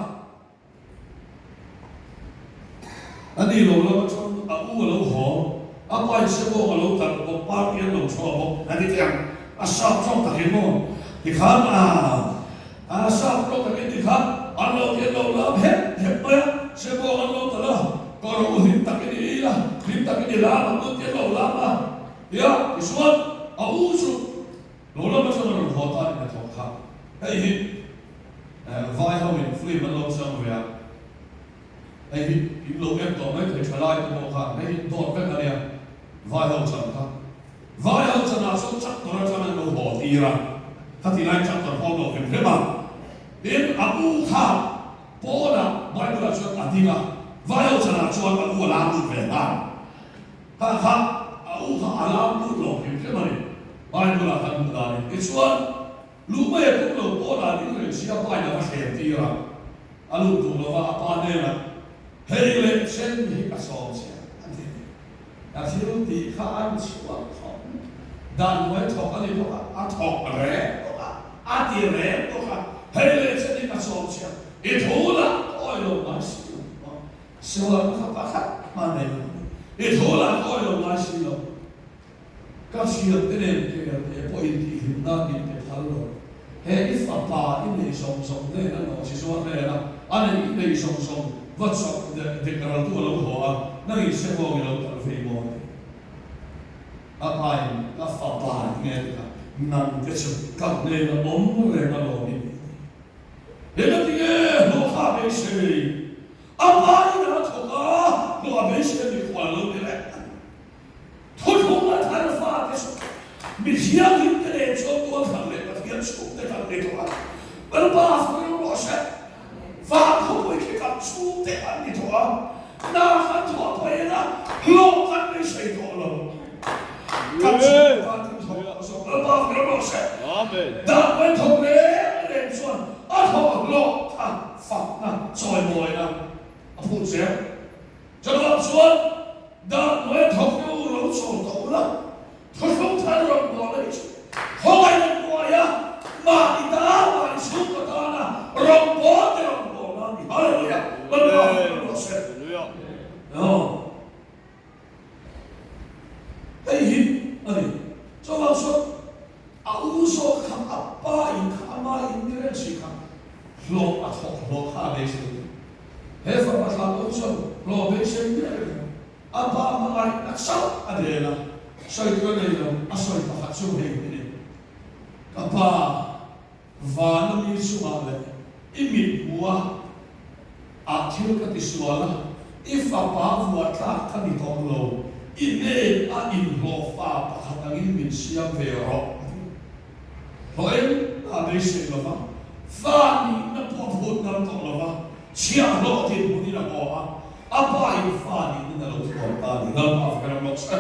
A ni lo lam atang a u a lo haw, a pa in sebawng a lo tarh bawk, party an lo chhuah bawk, a ti teh ang. A sap tawk takin maw tikhan a a sap tawk takin tikhan an lo ti an lo lam hep hep mai a, sebawng an lo talh a, kawr u hlim takin i ei a, hlim takin i lam ang u ti an lo lam a, tia tichuan a u chu lo lam atang a rawn haw ta a ni hnathawk kha. Hei hi Vai ho in film an lo chang ve a, hei hi in lo en tawh mai thei thalai te pawh khan hei hi dawt vek a nia, vai ho chan kha. Vai ho chan ah chuan tractor atang an lo haw tir a, khati lai tractor pawh an lo hrim hrim a, tin a u kha pawnah Bible ah chuan a ding a, vai ho chan ah chuan a u a lam lut ve nghal, kha kha a u kha a lam lut lo hrim hrim a ni, Bible ah khan hmuh dan in tichuan. Luh mai a tum lo pawn ah ding reng si a pa in a va thlem tir a, a lut duh lo va a pa hnenah, Hei leh chen hi ka sawm che a ti. Ka thil tih kha an chhuak thawk dan hnuai thawk a ni bawk a, a thawk reng bawk a, a ti reng bawk a, hei leh chen hi ka sawm che a, i thu lah ka awi lo ngai si lo, sual kha pakhat hma nei lo, i thu lah ka awi lo ngai si lo. Ka thiante nen kel te pawh in tih hlim nan min pe phal lo. He i fapa i nei zawng zawng nen a nawh chi zuar vel a, a neih i nei zawng zawng va chawk dek raltu a lo haw a, nang in sehawng i lo tal vei maw a ti. A pa in ka fapa i nge ti kha, nang te chu ka hnen a awm reng alawm i ni a ti. Engatinge hlawh kha a beisei? A pa in a thawk a, hlawh a beisei a ni khual lo ti reng a ni. Thuthlung a thar fate chu mi thianghlim te nen chuan tualthar leh Pathian chhungte kan ni tawh a, Lalpa fang rawh se. Van khawpui khi kan chhungte an ni tawh a, hna kan thawh phei ila hlawh kan beisei tawh lo. Kan chhungte tan kan thawk tawh zawk, Lalpa fang rawh se. Dan mai thawk reng reng chuan a thawh hlawh kha fakna chawimawina a phut zel. Chuvang chuan dan hnuai thawk hi u lo chawl tawh ula, thuthlung thar rawn bual a ni chu. Khawngaih an buai a, mahni ta, mahni chhungkaw tana rawn bawl te rawn bawl a ni. Hallelujah! Lalpa hming rawh se. Hei hi a ni. Chuvang chuan a u zawk kha a pa in kha ama in ni reng si kha hlawh a thawk hlawh kha a beisei lo. He fapa thla pawh chuan hlawh beisei miah reng lo. A pa hmangaih a chauh a del a, sawi tur a nei lo. A sawi pakhat chu hei hi a ni, Ka pa, Vana mi chungah leh i mit hmu a ah thil ka ti sual a, i fapa vuah tlak ka ni tawh lo, i hnen a inhlawhfa pakhat angin min siam ve rawh a ti. Hlawh engmah beisei lo va, fa nihna pawh a phut ngam tawh lo va, chhiahhlawh dinhmunin a haw a, a pa in fa nihna a lo thuam ta a ni. Lalpa fak ram rawh se.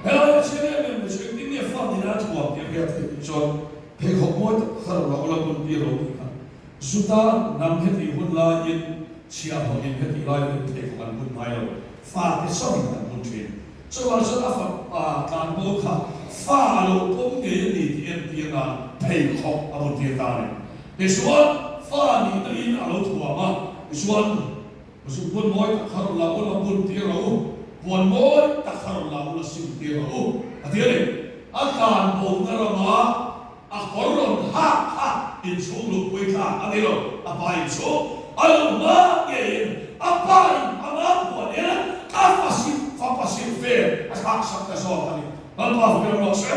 Helai a chiang em em mai chu engtin nge fa nihna? a thuam tih a hriat theih tih chuan pheikhawk mawi tak kha rawn la ula bun tir lo tih kha Juda hnam hetih hun laiin chhiahhlawhin hetih lai hun pheikhawk an bun ngai lo, fate chauhin an bun thin. Chuvang chuan a fapa tlanbo kha fa a lo pawm ngei a ni tih entir nan pheikhawk a bun tir ta a ni. Tichuan fa nihna in a lo thuam a, tichuan Zuk bun mawi tak kha rawn la ula bun tir rawh u, puan mawi tak kha rawn la ula sim tir rawh u, a ti a ni. A tlanbona rama a kawr rawn hak kha inchhung luhpui thlak a ni lo, a pa inchhung a lo hma ngeiin a pa in anga puan in a fa sim fapa sim vel a thlak sak ta zawk a ni. Lalpa hmel rawh se,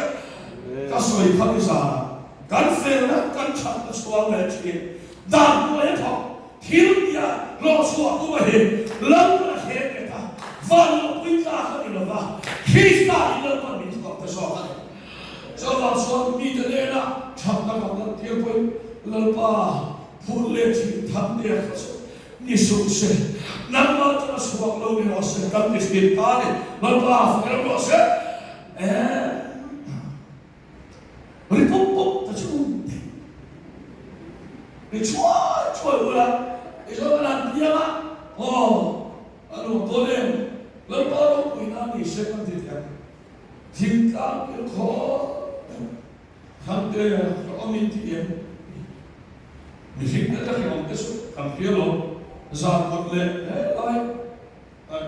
ka sawi kha nizanah kan felna kan thatna chhuang leh thin dan hnuai a thawk Thil tia hlawhchhuah tum a hi Lalpan a thleng bet a, van lawhpui tlak a ni lo va, Krista in Lalpan min thuak ta zawk a ni. Chuvang chuan mite nena thatna kan lantir pawhin Lalpa phut leh thin than der kha chu ni suh se, nangmah chuan a chhuak lo ni rawh se kan ti thin ta a ni. Lalpa fel rawh se. Amen. Ri pawp pawp ta chu ri chhuai chhuai ula i zawng an han piang a, aw a nuam dawn em, Lalpa ropui nan ni se kan ti teh ang, thingtlang kil khawp Thangte ka awm in ti em, mihring te ka hre awm te chu kan hria lo, zan kawt leh helai.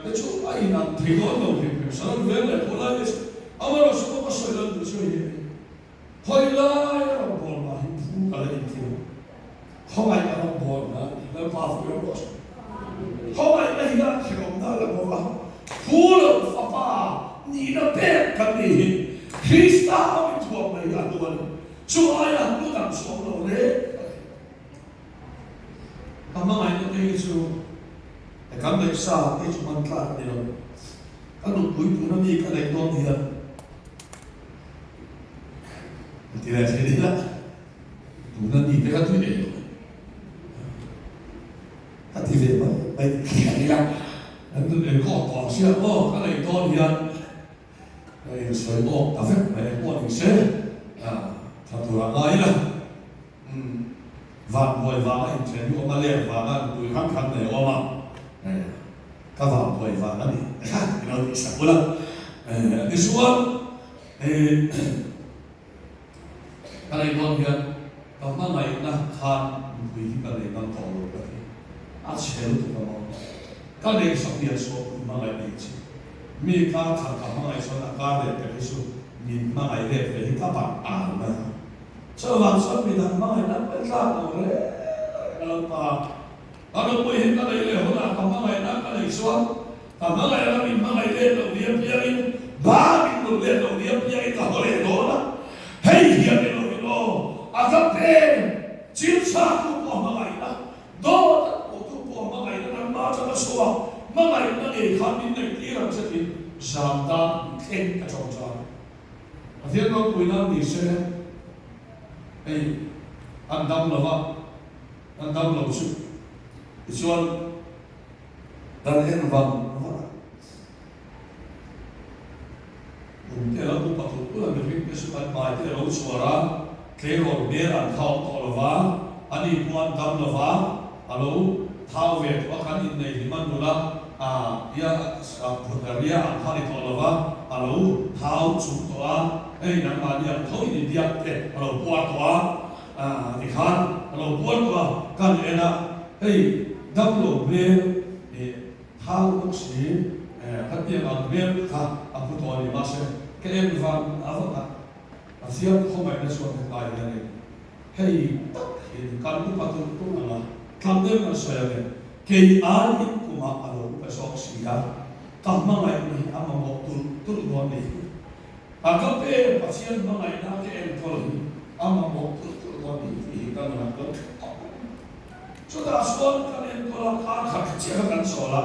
Te chu a inang thei dawn lo hrim hrim, Saron veng leh khaw lai te chu amaherawh chu pawh ka sawi lan duh chu hei hi a ni. Khawi lai a rawn bawl mah hi phu ka la inti lo. Khawngaih a rawn bawl na a ni, Lalpa fui rawh rawh se. Khawngaihna hi a hrehawmna a la bawk a, phu lo fapa nihna pek kan nih hi Krista a min thuam mai hi a hnu a ni. Chu aia hnu dang chu awm lo reng a ni. Ka hmangaihna te hi chu kan neih sa te chu hman tlak a ni lo. Ka nupui tuna mi ka neih dawn hian ka ti leh thei ila, tuna mi te kha tui ei lo ka ti ve mai mai a nia. Kan nun enkawl tawh ang sia aw ka neih dawn hian ka insawi awk ta vek mai pawh ni se, tha tur a ngai ila. Umm, vanbuai vanga inthen hi awm a, lek vanga nupui hrang hrang nei awm a, eh, ka vanbuai vang a ni i lo tih sak ula, eh, tichuan, eh, ka nei dawn hian ka hmangaihna khan nupui hi ka nei ngam tawh lo ka ti, a chhe lutuk a maw, ka neih sak hian sawn i hmangaih nei chi, mi kar khat ka hmangaih chuan a kar leh pek hi chu min hmangaih let ve hi ka ban al mai ang. Chuvang chuan midang hmangaihna pe tlak lo reng reng a lo pa. Ka nupui hi ka neih leh hunah ka hmangaihna ka neih chuan ka hmangaih anga min hmangaih let loh ni apiangin ba min rulh let loh ni apiangin ka haw leh dawn a. Hei hian ni loin aw a ka pen chil chhaktu pawh hmangaihna, dawt a hmuhtu pawh hmangaihna nangmah atanga chhuak hmangaihna ngei khan min neih tir ang che tiin zan tan thleng ka tawngtai. Pathian ropui nan ni se, hei an dam lo va, an dam lo chu tichuan kan en vang vang a, kum te a lo upa tulh tulh a, mihring te chu an hmai te a lo chhuar a, tleirawl hmel an thau tawh lo va, ani pawh an dam lo va, a lo thau ve tawh a, kan inneih hlim a nula a ia ria ang kha a ni tawh lo va, a lo thau chung tawh a, hei nangmahni ang tho in inbiak te a lo puar tawh a, tikhan a lo puar tawh a, kan en a, hei damlo hmel ih thau bawk si, khatiang ang hmel kha a pu tawh a ni, mahse ka en vang a vak a, Pathian khawngaihna chuan hetlai hianin Hei tak hi kan upa tulh tulh ang a, tlang deuh kan sawi ang e, kei aiin kumah a lo upa zawk si a, ka hmangaihna hi a mamawh tulh tulh dawn ni. A ka pe Pathian hmangaihna ka enkawl hi a mamawh tulh tulh dawn ni tih hi ka nunah lo thleng tawh mai. Chutah chuan kan enkawl a, kar khat chiah kha kan chawl a,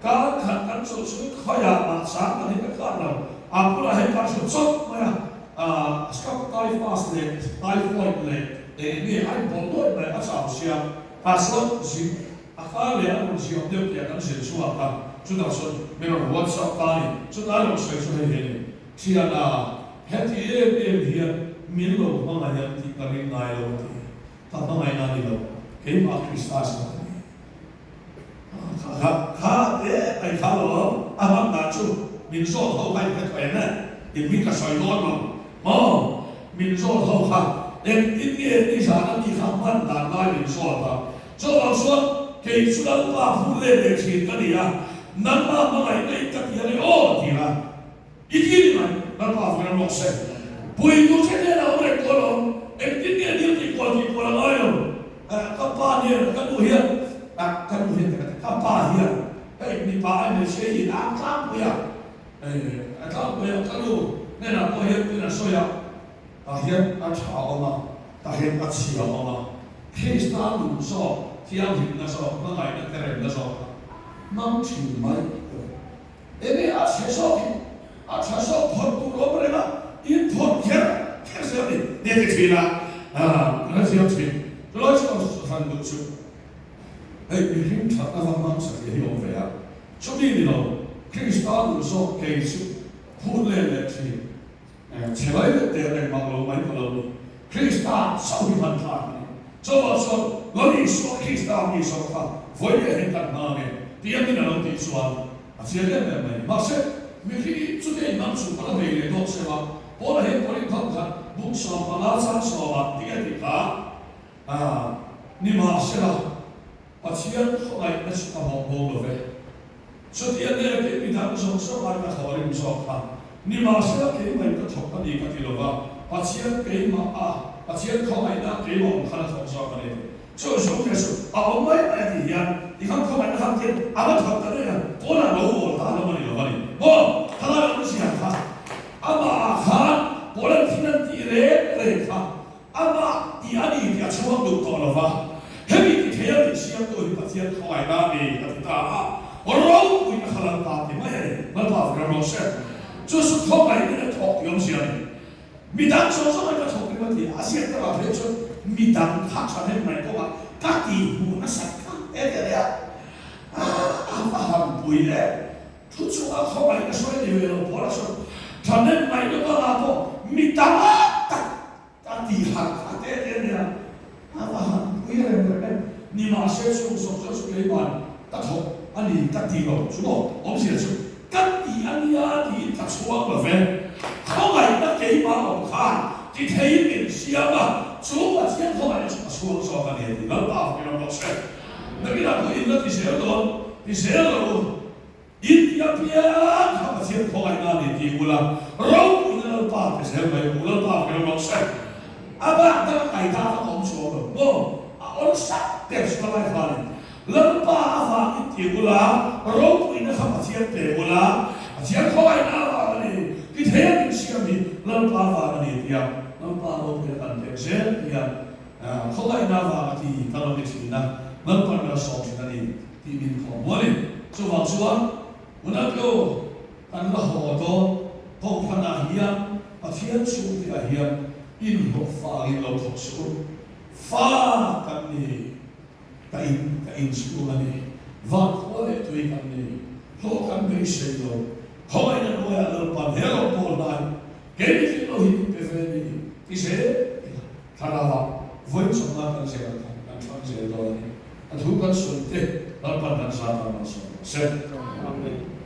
kar khat kan chawlh chungin khawiah mah chang kan hi ka kar lo, a bulah hian kan hru chawp mai a, Scrub typhus leh typhoid leh eng nge a inpawlh nuai mai a chau sia, tah chuan zin a kar leh a rawn ziak deuh tih kan zir chhuak a, chutah chuan min rawn WhatsApp ta a ni, chutah a rawn sawi chu hei hi a ni, Thiana. Heti em em hian min lo hmangaih ang tih ka ring ngai lo a ti. Ka hmangaihna a ni lo, keimah Krista zawk a ni. Kha kha te mai kha lo a hman dan chu min zawt ho kha in hre tawh em e? In hming ka sawi dawn lo maw? Min zawt ho kha engtin nge nizan a mi kha hman dan lai min zawt a, chuvang chuan kei chu Lalpa phur let leh thin ka ni a, nangmah hmangaihna in ka ti a ni aw ti a. I ti ni mai, Lalpa vun an rawk se. Pui tur che hnenah awm reng tawh lo, engtin nge dil tih kual tih kual a ngai lo. Ka pa hian, ka nu hian, ka nu hian ka ti, ka pa hian hei mipa ai hmeichhia hi a tlangpui a, a tlangpui a, ka nu hnenah pawh hian tin a sawi a, tah hian a tha awm a, tah hian a chhia awm a, Krista nun zawk, thianghlimna zawk, hmangaihna te remna zawk kha hmang thin mai tur. Enge a chhe zawk hi? A tha zawk phawrh tur awm reng a, in phawrh kher kher zel a ni. Nia ti thin a, kan la thiam thin. Chulai chu ka hran duh chu hei mihring thatna va hmang satliah hi awm ve a, chumi ni lo Krista duh zawk kei chu phut let leh thin. Chhe mai leh teh reng mah lo mai ka lo ni. Krista chauh hi hman thlak a ni. Chuvang chuan Lal Isua Krista mi zawk kha vawi leh hian kan hma nge tih angin a lo tih chuan a chiang em em mai. Mahse, mihring chute inhmang chu ka la bei leh dawk sela, Paula hian Korinth ho khan bung 15 chang sawmah tih a tih kha nimahsela, Pathian khawngaihna chu ka mawh bo lo ve. Chutia nêkin mi dang zawng zawng ai ka thawh rim zawk kha. Nimahsela keimah in ka thawk a ni ka ti lo va, Pathian keimah a, Pathian khawngaihna keimah awm khan a thawk zawk a ni ti. Chu zawng te chu a awm mai mai a tih hian tikhan khawngaihna khan thil a va thawk ta daih a, pawnah lo awl ta hlawm a ni lo va ni. Maw? Thalai awmzia kha amah ah khan pawn an thil an tih reng reng kha Amah tih a ni tih a chhuak duh tawh lo va, hemi ti thei a nih siamtu hi Pathian khawngaihna a ni a ti ta a, ropui na kha Lalpa ti mai a ni, Lalpa fak ram rawh se. Chu chu khawngaihna in a thawk tih awmzia a ni. Midang zawng zawng in ka thawk rim a ti a, a ziak takah phei chuan midang kha thahnem mai kawngah ka tih hmuh nasat kha he ti a nia, a va han pui em. Thu chunga khawngaih ka sawi ni ve lo pawl a sawi thahnem mai na kawngah pawh mi tam tak Ka ti harh kha te te nia, a va han pui rem rem em. Nimahse chung zawk zawk chu keiman ka thawk a ni ka ti lo chu maw? Awmzia chu ka ti a nia tiin ka chhuang lo ve. Khawngaihna keimah awm khan ti theiin min siam a, chu Pathian khawngaihna chu ka chhuang zawk a ni a ti. Lalpa fakin awm rawh se. Nakinah pawh in la ti zel dawn, ti zel lo u. In ti apiang kha Pathian khawngaihna a ni tih ula, ropuina Lalpa pe zel mai u, Lalpa hmel rawh se. A bak dang a kai ta kha ka awm chuang lo maw? A awlsam ber chu ka lai khanin Lalpa avangin ti ula, ropuina kha Pathian pe ula, Pathian khawngaihna avang a ni, ti thei a min siam hi Lalpa avang a ni tia Lalpa ropuina kan pek zel hian khawngaihna avang a ti kan lo ni thin a, Lalpan malsawm thin a ni. Tih min khawm maw ni? Chuvang chuan Unakio kan la haw dawn Kohhranah hian Pathian chhungteah hian inhlawh fangin lo thawk suh u. Fa kan ni, ka in ka in chhung a ni, van khua leh tui kan ni, hlawh kan beisei lo, khawngaihna hnuaiah Lalpan he rawngbawl hnai kei mi tling lo hi min pe ve ni ti zel ila Thlarauah vawi chawmna kan zel ang khan kan thlang zel dawn a ni. A thu kan sawi te Lalpan kan zat a malsawm rawh se. Amen.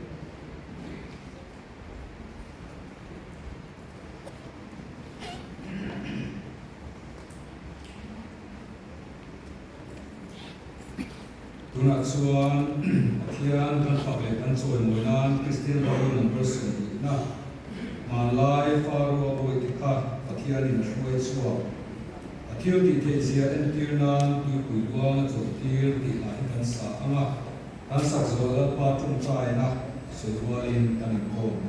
Tunah chuan Pathian kan fak leh kan chawimawi nan Kristian Bible number 20na hmanlai Faro a bawihte kha Pathianin a hruai chhuak. A thil tih theih zia entir nan tuipui luang a chawlhtir tih lah hi kan sa ang a, kan sak zual Lalpa tawngtaina sawi rualin kan inkawm.